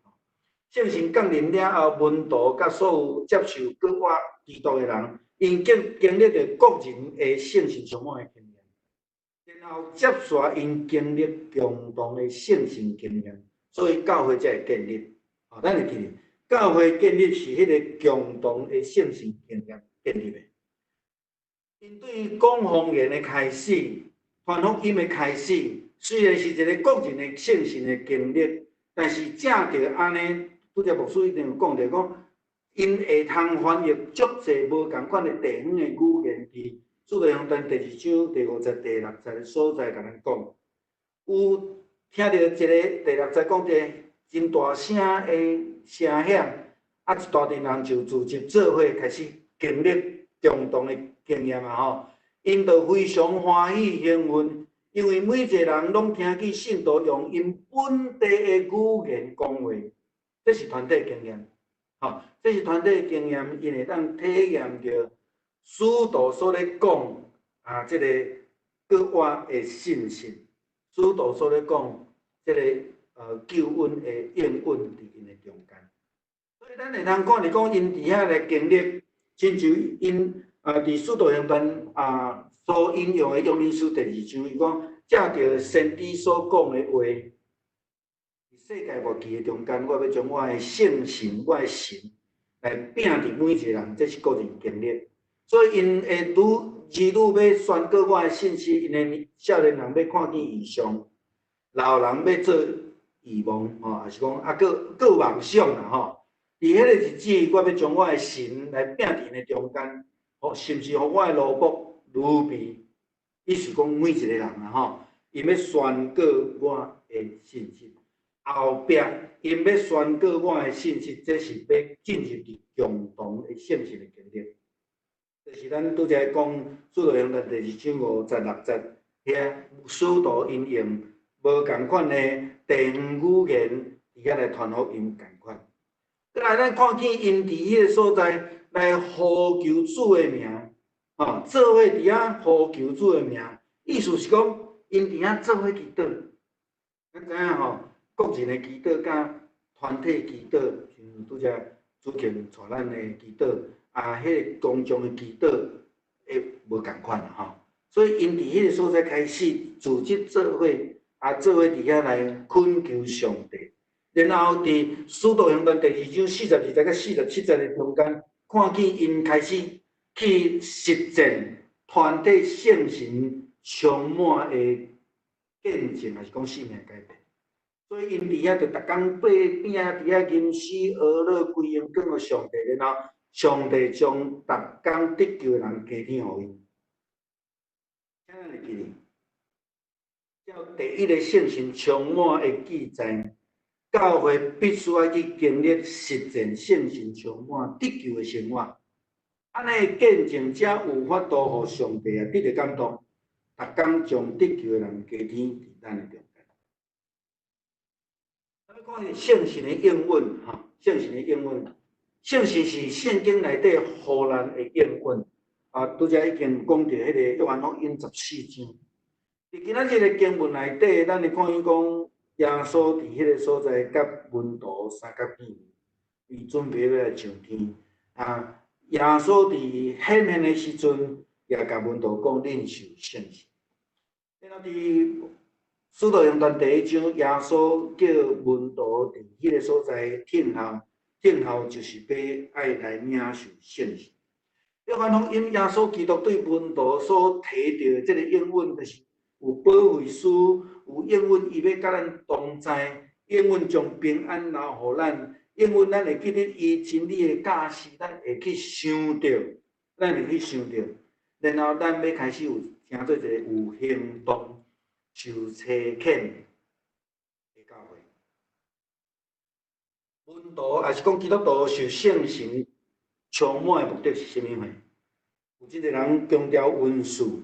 聖神降臨了後，門徒佮所有接受閣活基督的人，𪜶經歷著個人的聖神充滿的經驗，然後接續𪜶經歷共同的聖神經驗，所以教會才會建立。哦，咱會記得，教會建立是彼個共同的聖神經驗建立的。𪜶對講方言的開始，傳福音的開始，雖然是一个個人的聖神的經歷，但是藉著按呢，拄才牧師一定有講著講，𪜶會通翻譯足濟無仝款的地方的語言，佇使徒行傳第2章第5節、第6節的所在，共咱講，有聽著一个第6節講一個真大聲的聲響，啊，一大陣人就聚集做伙開始經歷共同的經驗啊吼，𪜶就非常歡喜興奮，因為每一個人攏聽見聖徒用𪜶本地的語言講話，這是團體經驗，吼，這是團體經驗，𪜶會當體驗著使徒所咧講啊，這个閣活的信息，使徒所咧講這个救恩的應允佇𪜶的中間。所以咱會通看著講，𪜶佇遐來經歷，親像𪜶佇使徒行傳啊所引用的約翰書第2章，伊講藉著先知所講的話，佇世界末期的中間，我欲將我的聖神、我的神來摒佇每一個人，這是個人經歷。所以𪜶的兒女欲宣告我的信息，𪜶的少年人欲看見異象，老人欲做異夢，吼，抑是講啊，閣有夢想啦，吼。佇彼個日子，我欲將我的神來摒佇𪜶的中間，甚至予我的奴僕預備，意思講每一個人啊，吼，𪜶欲宣告我的信息。後壁𪜶欲宣告我的信息，這是欲進入佇共同的聖神的經歷。就是咱拄才講《使徒行傳》第2章5節6節，遐使徒𪜶用無仝款的地方語言，佇遐來傳福音仝款。閣來，咱看見𪜶佇彼個所在來呼求主的名，吼，做伙佇遐呼求主的名，意思是講，𪜶佇遐做伙祈禱。咱知影吼，個人的祈禱佮團體祈禱，像拄才主持帶咱的祈禱，啊，彼个公眾的祈禱會無仝款啦吼。所以𪜶佇彼個所在開始組織做伙，啊，做伙佇遐來懇求上帝。然後佇使徒行傳第2章42節佮47節的中間，看見𪜶開始去實踐團體聖神充滿的見證，抑是講生命改變。所以𪜶佇遐就逐工擘餅，佇遐吟詩哀樂歸榮轉予上帝，然後上帝將逐工得救的人加添予𪜶。請咱會記得，照第一个聖神充滿的記載，教會必須愛去經歷實踐聖神充滿得救的生活。按呢見證才有法度予上帝啊得著感動，逐工將得救的人加添佇咱的中間。咱看聖神的應允，吼，聖神的應允，聖神是聖經內底予咱的應允。啊，拄才已經講著彼个約翰福音14章。佇今仔日的經文內底，咱會看見講耶穌佇彼个所在佮門徒相佮見面，伊準備欲來上天。啊，耶穌佇顯現的時陣，也共門徒講領受聖神。然後佇使徒行傳第一章，耶穌叫門徒佇彼个所在等候，等候就是欲愛來領受聖神。約翰福音，耶穌基督對門徒所提著的這个應允，就是有保惠師，有應允伊欲佮咱同在，應允將平安留予咱，應允咱會記得伊真理的教示，咱會去想著，咱會去想著，然後咱欲開始有成做一個有行動、受差遣的教會。門徒抑是講基督徒受聖神充滿的目的是啥物貨？有真濟人強調恩賜，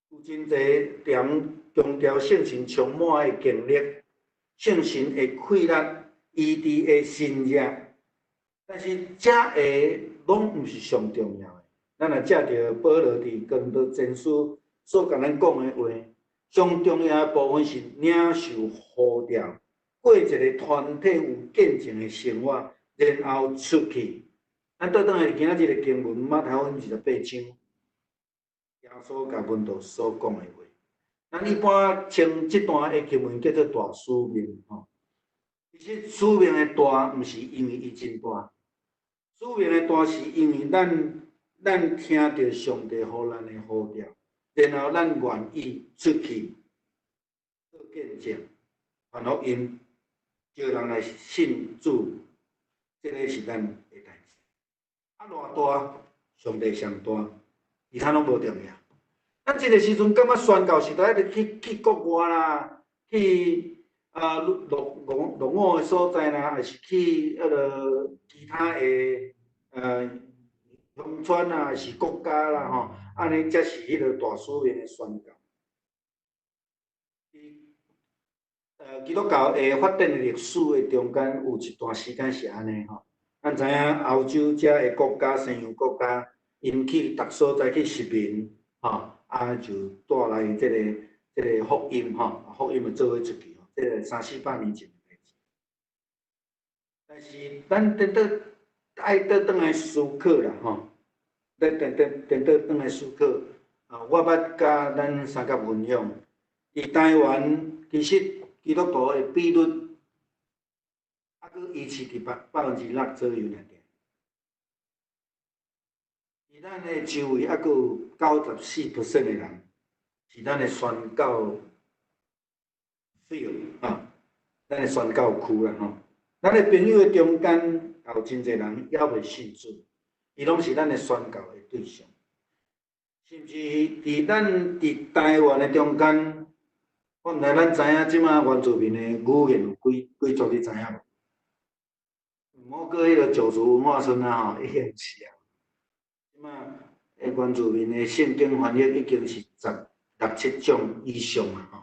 有真濟人強調聖神充滿的經歷，聖神的氣力、醫治的神蹟，但是這个攏毋是上重要的。咱若借著保羅佇哥林多前書所共咱講的話，上重要的部分是領受呼召，過一个團體有見證的生活，然後出去。咱倒轉來今仔日的經文，馬太福音28章，耶穌共門徒所講的話。咱一般稱這段的經文叫做大使命吼。其實使命的大，毋是因為伊真大，使命的大是因為咱聽著上帝予咱的呼召，然後咱願意出去做見證、傳福音，召人來信主，這个是咱的代誌。啊，偌大，上帝上大，其他攏無重要。咱這个時陣感覺宣教是著愛去國外啦，去啊落落落伍的所在啦，抑是去彼个其他的鄉村啊，抑是國家啦吼，按呢才是彼个大使命的宣教。基督教的發展的歷史的中間，有一段時間是按呢吼。咱知影歐洲遮的國家、西洋國家，𪜶去逐所在去殖民，吼，啊就帶來這个福音吼，福音就做伙出去吼，這个三四百年前的代誌。但是咱顛倒愛倒轉來思考啦吼，咱顛倒顛倒轉來思考，啊，我捌佮咱三甲分享，佇台灣其實基督徒的比率，猶閣維持佇6%左右爾爾。佇咱的周圍，猶閣有94% 的人是咱的宣教 field 啊，咱的宣教區啦吼。咱的朋友的中間，也有真濟人猶未信主，伊攏是咱的宣教的對象。甚至佇咱佇台灣的中間，我毋知咱知影這馬原住民的語言有幾幾種，你知影無？毋好閣彼个石狮文化村啊吼，已經毋是啊。這馬原住民的聖經翻譯已經是十六七種以上啊吼。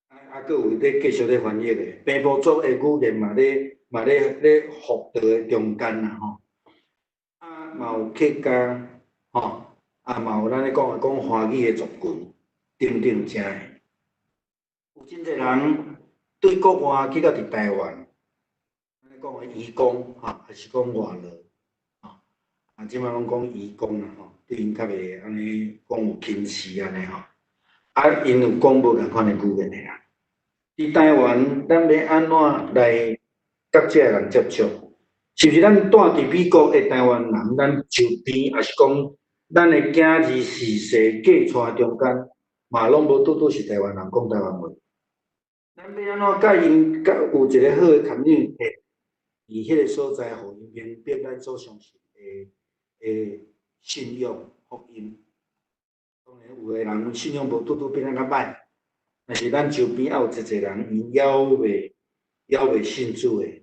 啊，閣有咧繼續咧翻譯的，平埔族的語言嘛咧嘛咧咧復讀的中間啦吼。啊，嘛有客家吼，啊嘛有咱咧講的講華語的族群等等遮的。有真濟人對國外去到佇台灣，咱咧講的移工吼，抑是講外勞吼，啊，這馬攏講移工啦吼，對𪜶較袂按呢講有輕視按呢吼。啊，𪜶有講無仝款的語言的人，佇台灣，咱欲按怎來佮這个人接觸？是毋是咱住佇美國的台灣人，咱周邊，抑是講咱的囝兒婿婿嫁娶中間，嘛攏無拄拄是台灣人講台灣話？咱欲按怎佮𪜶佮有一个好的 community，佇彼个所在，予𪜶明白咱所相信的信仰福音。當然，有的人信仰無拄拄變咱較歹，若是咱周邊猶有濟濟人，𪜶猶未信主的，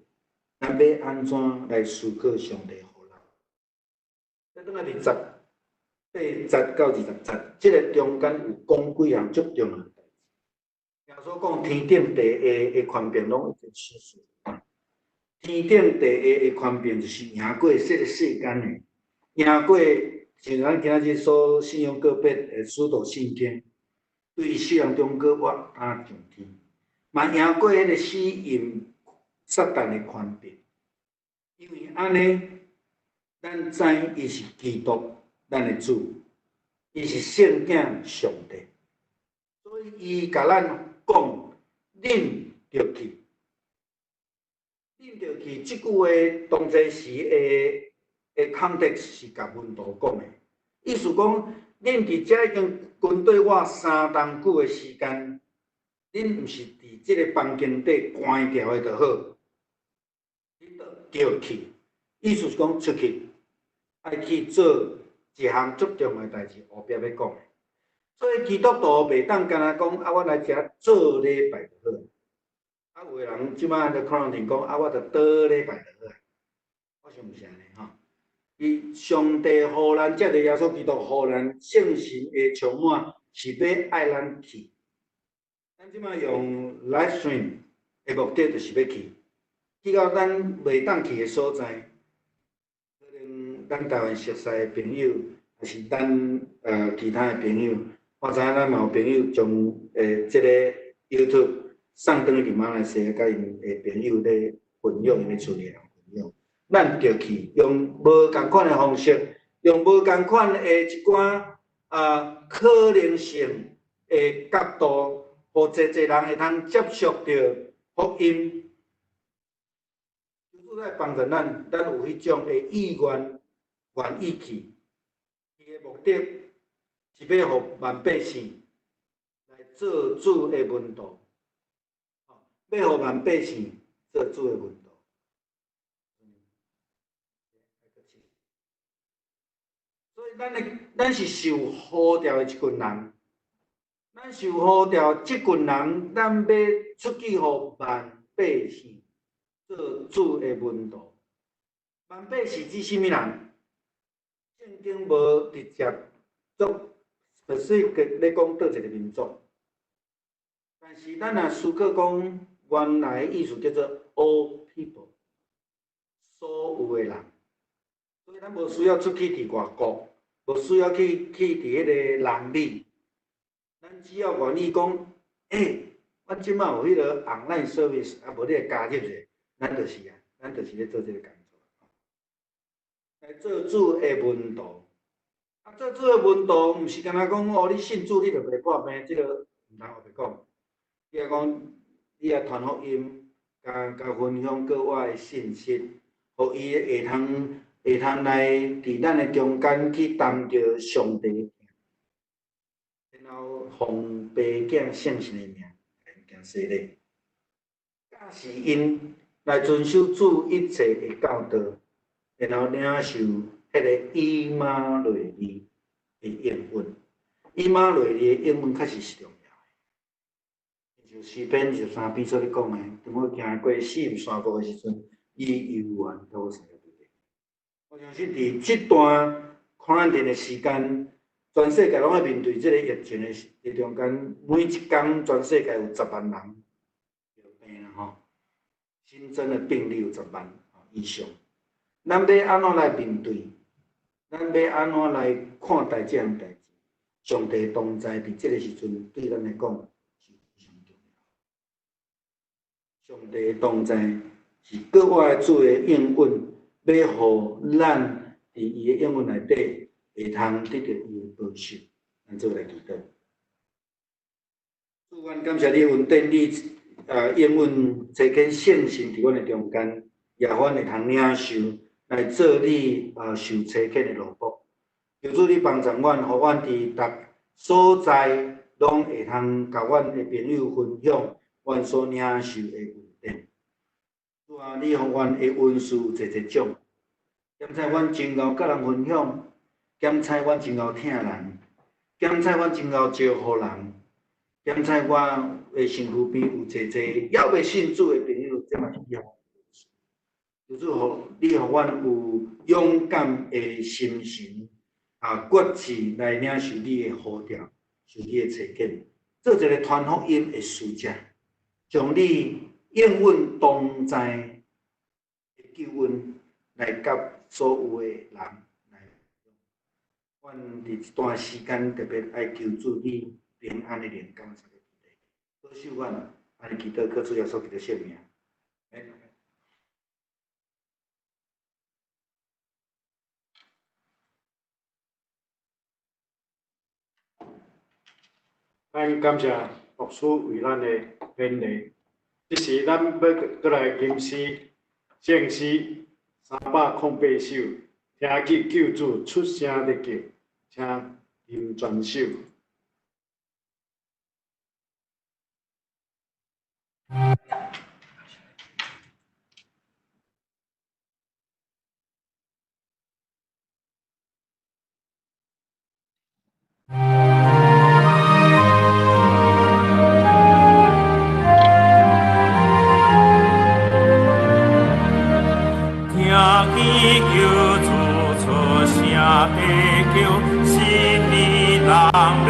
咱欲按怎來思考上帝予咱？再轉來28節到20節，這个中間有講幾項足重要的代誌。耶穌講天頂地下的權柄攏已經賜予。天頂地下的權柄就是贏過這个世間的，贏過像咱今仔日所信仰個別的使徒信經，對死人中閣活啊上天，嘛贏過彼个死蔭撒旦的權柄。因為按呢，咱知伊是基督，咱的主，伊是聖囝上帝，所以伊共咱講，恁著去，恁著去。這句話當陣時的 context 是共門徒講的，意思講，恁佇遮已經跟綴我3冬久的時間，恁毋是佇這个房間底關牢的就好，恁著去，意思是講出去，愛去做一項足重要的代誌，後壁欲講的。所以基督徒袂當干焦講啊，我來遮做禮拜就好。啊，有的人這擺就可能講啊，我就倒禮拜就好。我想毋是按呢吼。伊上帝予咱藉著耶穌基督予咱聖神的充滿，是欲愛咱去。咱這擺用 live stream 的目的，就是欲去，去到咱袂當去的所在。可能咱台灣熟似的朋友，抑是咱其他的朋友，我知影咱嘛有朋友將這个 YouTube 送轉去馬來西亞，佮𪜶的朋友咧分享，𪜶厝裡人分享。咱著去用無仝款的方式，用無仝款的一寡可能性的角度，予濟濟人會通接觸著福音。求主來幫助咱，咱有彼種的意願，願意去。伊的目的是欲予萬百姓來做主的門徒，欲予萬百姓做主的門徒。所以，咱是受呼召的一群人，咱受呼召這群人，咱欲出去予萬百姓做主的門徒。萬百姓指啥物人？聖經無直接做 specific 咧講佗一个民族，但是咱若思考講，原來的意思叫做 all people，所有的人。所以咱無需要出去佇外國，無需要去佇彼个南美，咱只要願意講，欸，阮這擺有彼个 online service，啊，無你來加入者，咱就是啊，咱就是咧做這个工作，來做主的門徒。啊，做主的門徒，毋是干焦講哦，你信主你就袂破病，這个毋通烏白講。你愛講，你愛傳福音，共共分享閣我的信息，予伊會通來佇咱的中間去擔著上帝的名，然後奉父囝聖神的名來行洗禮，教示𪜶來遵守主一切的教導，然後領受彼个以馬內利的應允。以馬內利的應允確實是重要的。像詩篇23篇所咧講的，當我行過死蔭山谷的時陣，伊猶原佮我相佇。我相信佇這段 quarantine 的時間，全世界攏愛面對這個疫情的時中間，每一工全世界有10萬人著病啦吼，新增的病例有十萬以上。咱欲按怎來面對？咱欲按怎來看待這項代誌？上帝同在佇這个時陣對咱來講是非常重要。上帝同在是閣外主的應允。欲予咱佇伊的應允內底，會通得著伊的保守，咱做伙來祈禱。主，阮感謝你恩典，你應允差遣聖神佇阮的中間，也予阮會通領受來做你受差遣的奴僕。求主你幫助阮，予阮佇逐所在攏會通共阮的朋友分享阮所領受的恩典。主啊，你予阮的恩賜有濟濟種，檢採阮真𠢕佮人分享，檢採阮真𠢕疼人，檢採阮真𠢕招呼人，检查我的身躯边有济济犹未信主的朋友，这嘛是你予求主予你予阮有勇敢的心神啊，决志来领受你的呼召，受你的差遣，做一个传福音的使者，将你永远同在的救恩来佮所有的人来。阮伫这段时间特别爱求主你平安的灵感谢保守阮，按呢祈祷靠主耶稣基督圣名。咱感谢牧师为咱的勉励。这时，咱欲阁来吟诗，圣诗308首，听见救主出声咧叫，请吟全首。聽見救主出聲在叫，新年人欲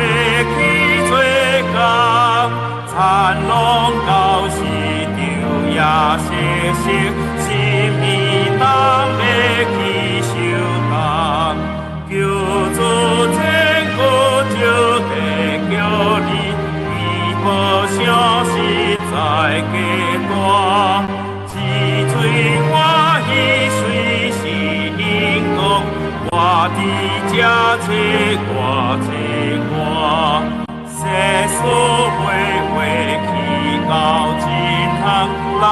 去做工，田農到市場也熟悉，新年人欲去收工，救主千古就在叫你，伊無想實在計大。一嘴歡喜隨時應講，我佇這找我找我，世事袂話去到盡頭，來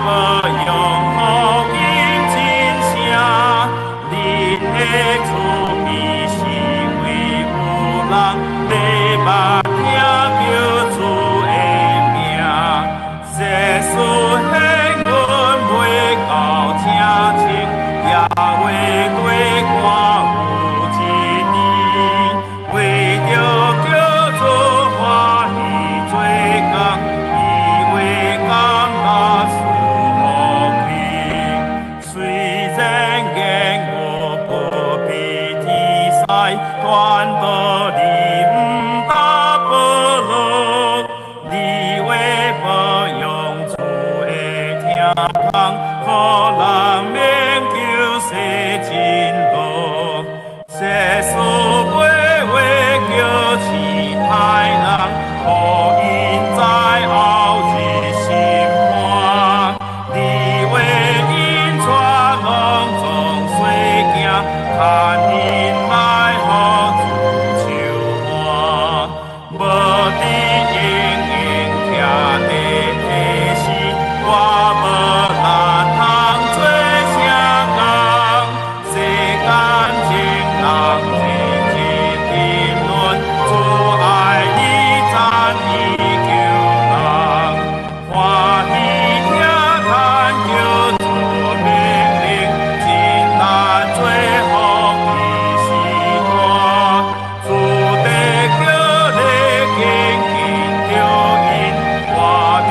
保養福音真聲。恁的厝邊是位有人咧捌聽救主的名？世事幸運袂到正清，也會對看有一年，為著叫做歡喜做工，伊話感覺舒服去。雖然言我不必天使，傳道你毋答不落，你話保養主的聽通，予人免求世真路。世事袂話叫試歹人，予𪜶知後日審判。你話𪜶帶攏總細囝，牽𪜶來予主手挽。無佇永永徛咧提示，我無力通做啥工。世間情人一一沉淪，主愛你讚伊救人。歡喜聽嘆叫主命令，真難做福氣時大。主在叫你緊緊著𪜶，我佇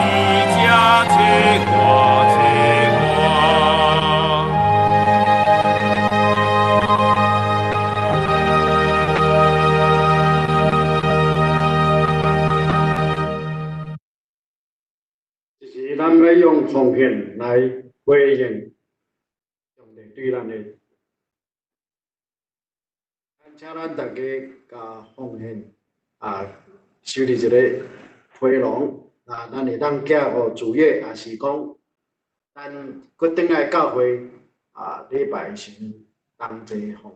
這找我找我。這時，咱欲用奉獻來回應上帝對咱的。請咱大家共奉獻啊，收佇一個回籠，啊，咱會當寄予主業，抑是講咱閣轉來教會啊，禮拜的時陣同齊奉獻，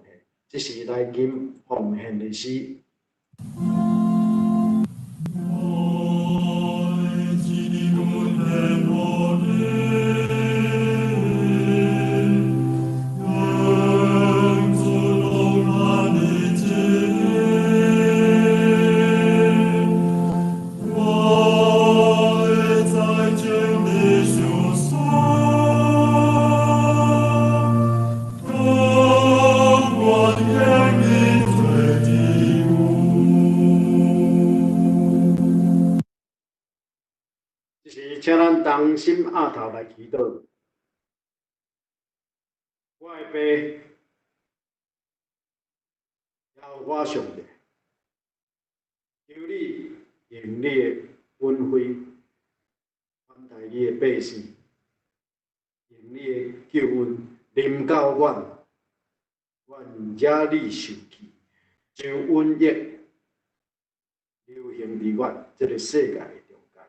這是來吟奉獻的詩。我願同心额头来祈祷。我的爸，耶和华上帝，求你用你的恩惠款待你的百姓，用你的救恩临到阮，阮惹你受气，将瘟疫流行伫阮这个世界的中间。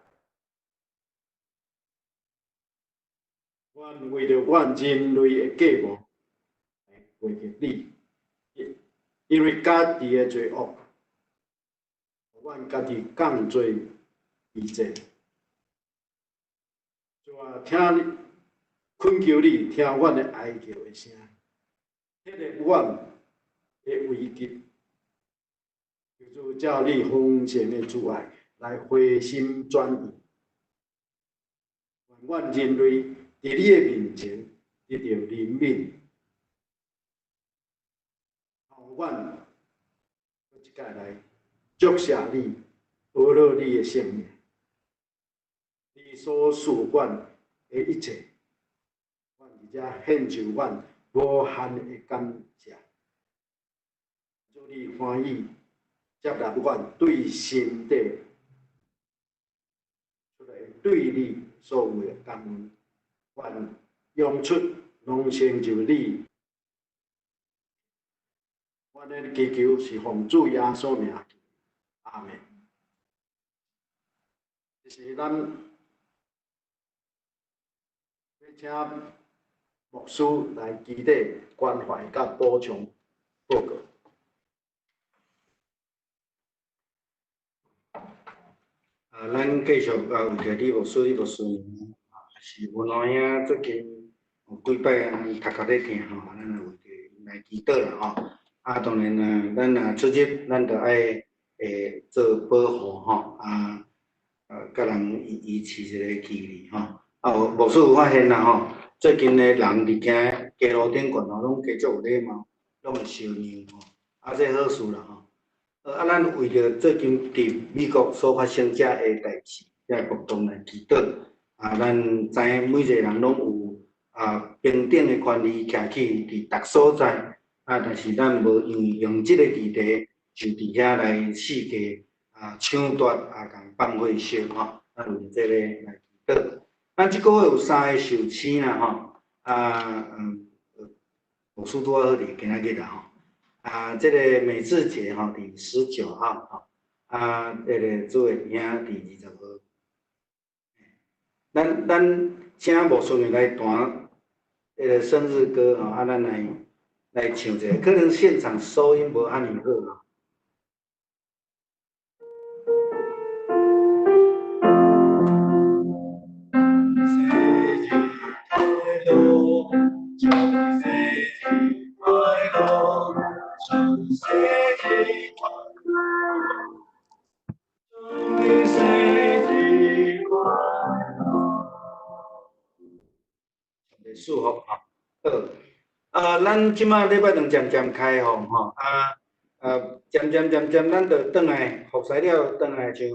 阮为著阮人类的计谋来回击你，因为家己的罪恶，阮家己降罪为贱。主啊，听你恳求你听阮的哀求的声，体谅阮的危急，求主照你丰盛的慈爱来回心转意，愿阮人类伫你的面前得著怜悯，予阮阁一摆来祝谢你，呵咾你的圣名，你所赐阮的一切，阮伫遮献上阮无限的感谢。祝你欢喜接纳阮对心底出来对你所有的感恩，愿用出拢成就你。阮的祈求是奉主耶稣名求，阿们。这是咱欲请牧师来祈祷、关怀佮补充报告。啊，咱继续啊，为著李牧师、李牧师啊，是文华兄最近有几摆啊头壳咧疼吼，咱也为著𪜶来祈祷啦吼。啊，当然啊，咱若出入，咱著爱会做保护吼，啊，佮人维持一个距离吼。啊，有牧师有发现啦吼，最近的人伫行街路顶悬吼，拢加足有礼貌，拢会相让吼，啊，这好事啦吼。啊，咱为著最近伫美国所发生遮个代志，遮个暴动来祈祷。啊，咱知影每一个人拢有啊平等的权利，徛去伫逐所在。啊，但是咱无因为用这个议题，就伫遐来四界啊抢夺啊，共放火烧吼。咱为这个来祈祷。咱这个月有三个寿星啦吼，啊牧师拄仔好伫今仔日啦吼。啊，这个美智节吼，伫19号吼，啊，这个主的兄伫20号。咱请牧师来弹彼个生日歌吼，啊，咱来唱一下，可能现场收音无按呢好吼。生日快乐，祝你生日快乐，祝生日快乐，祝你生日快乐。上帝祝福吼，好。啊，咱这摆礼拜两渐渐开放吼，啊，渐渐渐渐，咱就转来复习了，转来像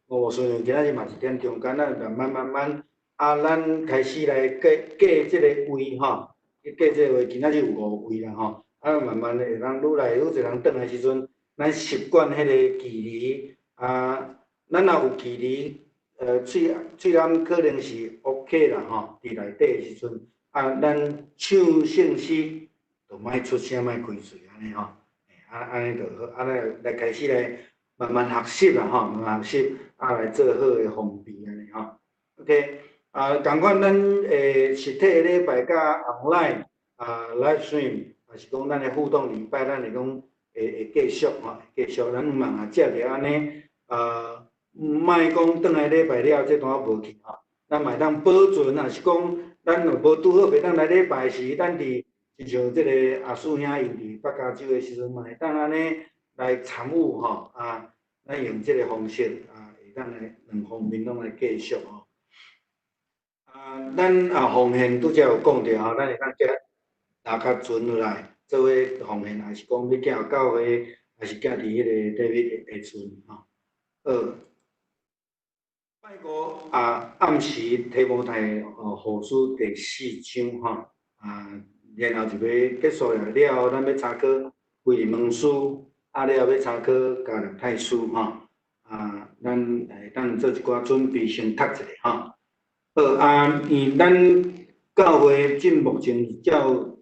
吴牧师今仔日嘛一点中间，咱慢慢慢慢，啊，咱开始来计计这个位吼，计这个位，今仔日有5位啦吼，啊，慢慢会当愈来愈济人转来时阵，咱习惯彼个距离，啊，咱若有距离，喙喙頷可能是 OK 啦吼，伫内底的时阵。啊，咱唱圣诗就莫出声，莫开喙按呢吼，啊，按呢就好，按呢来开始来慢慢学习啦吼，慢慢学习，啊，来做好的防备按呢吼。OK，啊，仝款咱实体的礼拜佮 online 啊 live stream，也是讲咱的互动礼拜，咱会讲会继续吼，继续，咱毋通啊接著按呢，啊，莫讲转来礼拜了，这段无去吼，咱嘛会当保存，若是讲。咱若无拄好袂当来礼拜时，咱伫亲像这个阿叔兄𪜶伫北加州的时阵，嘛会当按呢来参与吼啊，咱用这个方式啊，会当来两方面拢来继续吼。啊，咱啊奉献拄才有讲著吼，咱会当寄拿较存落来做伙奉献，还是讲欲寄教会，还是寄伫彼个 debit 的存吼。好，拜拜五啊，暗时提摩太后书第四章吼啊，然后就欲结束了。了后，咱欲查考腓利门书，啊，了后欲查考加拉太书吼啊，咱会当做一寡准备，先读一下吼。好啊，因咱教会进目前照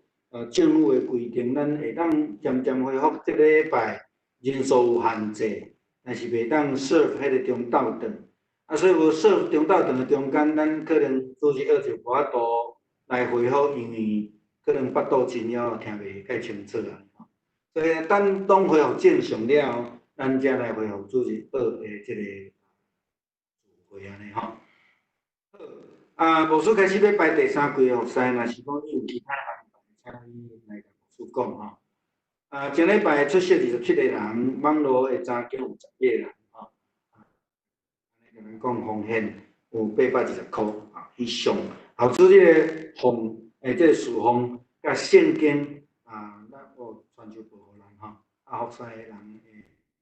政府的规定，咱会当渐渐恢复这礼拜人数有限制，但是袂当 serve 彼个中昼顿。啊，所以无 serve 中昼顿的中间，咱可能主日学就无法度来恢复，因为可能腹肚真枵，听袂介清楚啊。所以等拢恢复正常了后，咱才来恢复主日学的这个聚会按呢吼。好，啊，牧师开始欲排第三季的服侍，若是讲你有其他安排，请你来共牧师讲吼。啊，前礼拜出席27个人，网路的查经有10个人吼。啊，按呢共咱讲奉献有820箍啊以上。后主日的奉这个事奉佮圣经啊，咱有传授报予人吼，啊，服侍的人的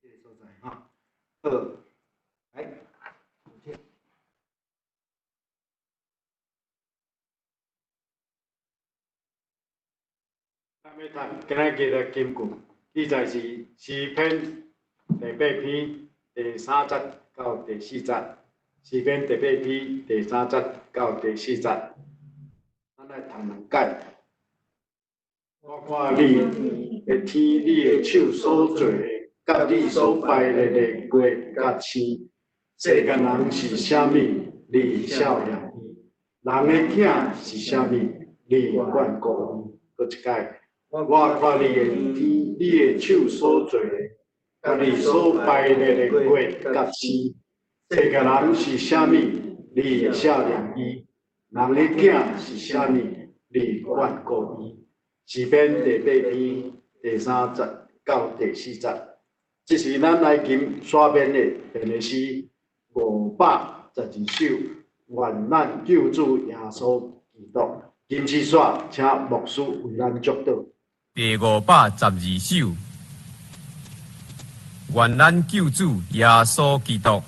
这个所在吼。好，来。咱欲读今仔日的金句，记载是诗篇第八篇第三节到第四节。诗篇第八篇第三节到第四节，咱来读两解。我看你的天，你的手所做的，佮你所排列的月佮星，世间人是啥物？你肖念伊；人的囝是啥物？你眷顾伊。阁一解。我看你的天，你的手所做的，佮你所排列的月佮星，世间人是啥物？你肖念伊；人的囝是啥物？你眷顾伊。诗篇第八篇第三节到第四节，这是咱来琴所编的编的诗512首，愿咱救主耶稣基督。金丝线，请牧师为咱祝祷。第512首，愿咱救主耶稣基督。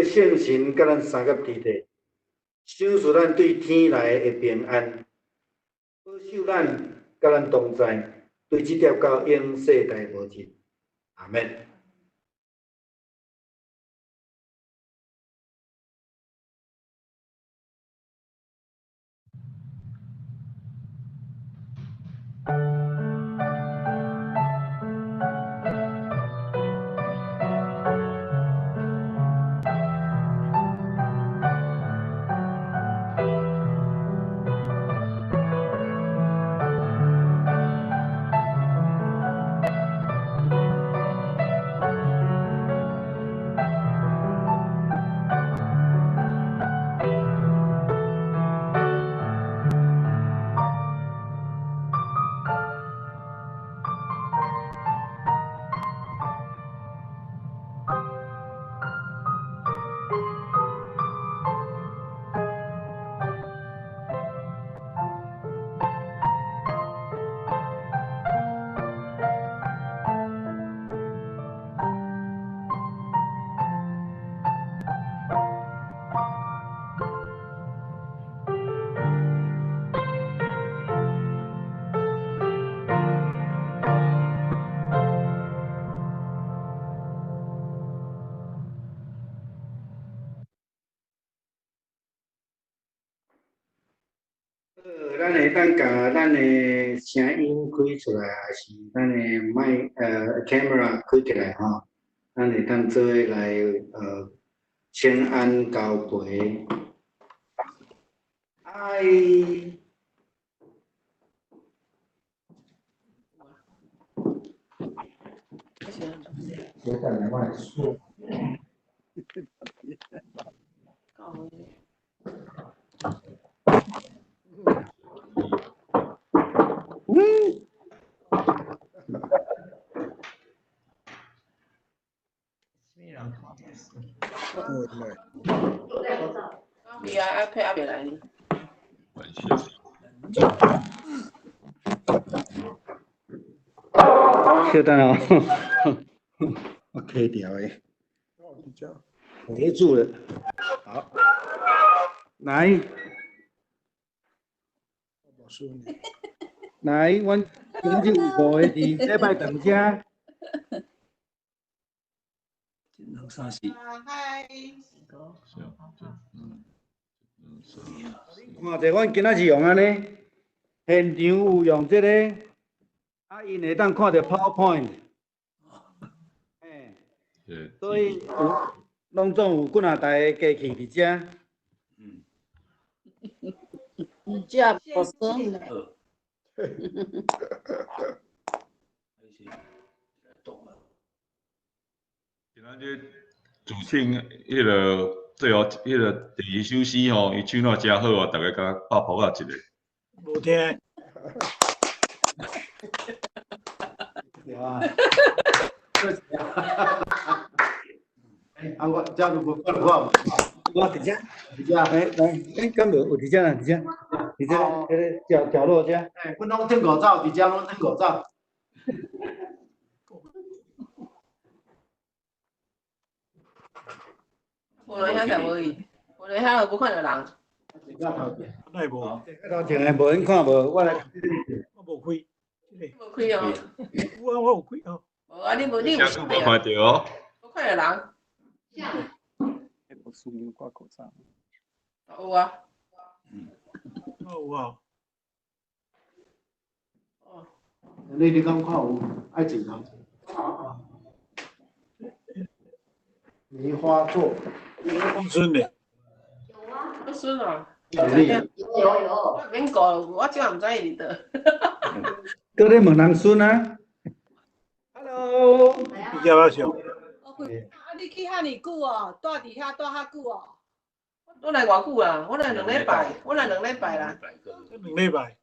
圣神佮咱相佮伫咧，赏赐咱对天来的平安，保守咱佮咱同在，对这条到永世代无尽。阿们。咱會當共咱的聲音開出來，還是咱的麥camera 開起來吼，咱會當做伙來請安交陪。哎，小等下我來說。嗯。伊啊，iPad 还袂來呢。稍等哦，我开掉的，叠住了。好，來，來，阮今日有五个佇禮拜堂遮。兩三四。看者，阮今仔是用按呢，現場有用這個，啊，𪜶會當看著 PowerPoint，嘿，所以有攏總有幾若台機器佇遮。嗯。這無算。今仔日主唱彼个最後彼个第二首詩吼，伊唱了誠好啊，逐家共拍噗仔一下。無聽。對啊。啊，我這都無看我，我佇遮，佇遮，欸來，欸，敢無有佇遮啊？佇遮，佇這個彼個角角落遮。欸，阮攏褪五走，佇遮攏褪五走。無來遐就無去，無來遐就無看著人。哪會無？頭前的無恁看無，我來。我無開。無開哦。有啊，我有開哦。無啊，你無你有聲閣無看著哦。無看著人。有啊。有啊。哦。你敢看有？愛剪頭。梅花座。孫咧。有啊。我孫啊。有有。我免顧，我這嘛毋知伊佇佗。閣咧問人孫啊？Hello。比較少。啊！你去遐爾久哦，蹛佇遐蹛較久哦。我來偌久啊？我來兩禮拜，我來兩禮拜啦。兩禮拜。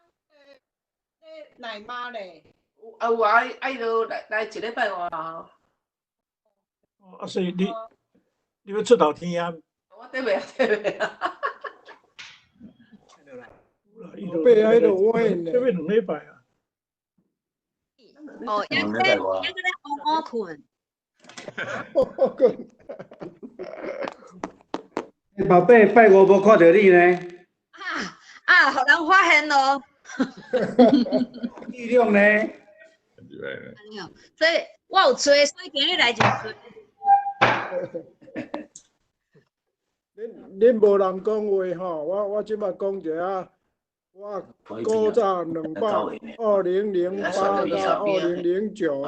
奶媽咧？有啊有啊，啊伊就來來一禮拜外啊。啊，所以你你欲出頭天啊？我綴袂啊，綴袂啊。伯啊，彼个我呢？這欲兩禮拜啊。哦，抑閣咧抑閣咧烏烏睏。寶貝，拜五無看著你呢。啊啊，予人發現咯。力量呢？所以我有揣，所以今日來真濟。恁無人講話吼，我這擺講一下，我古早200，2008到2009。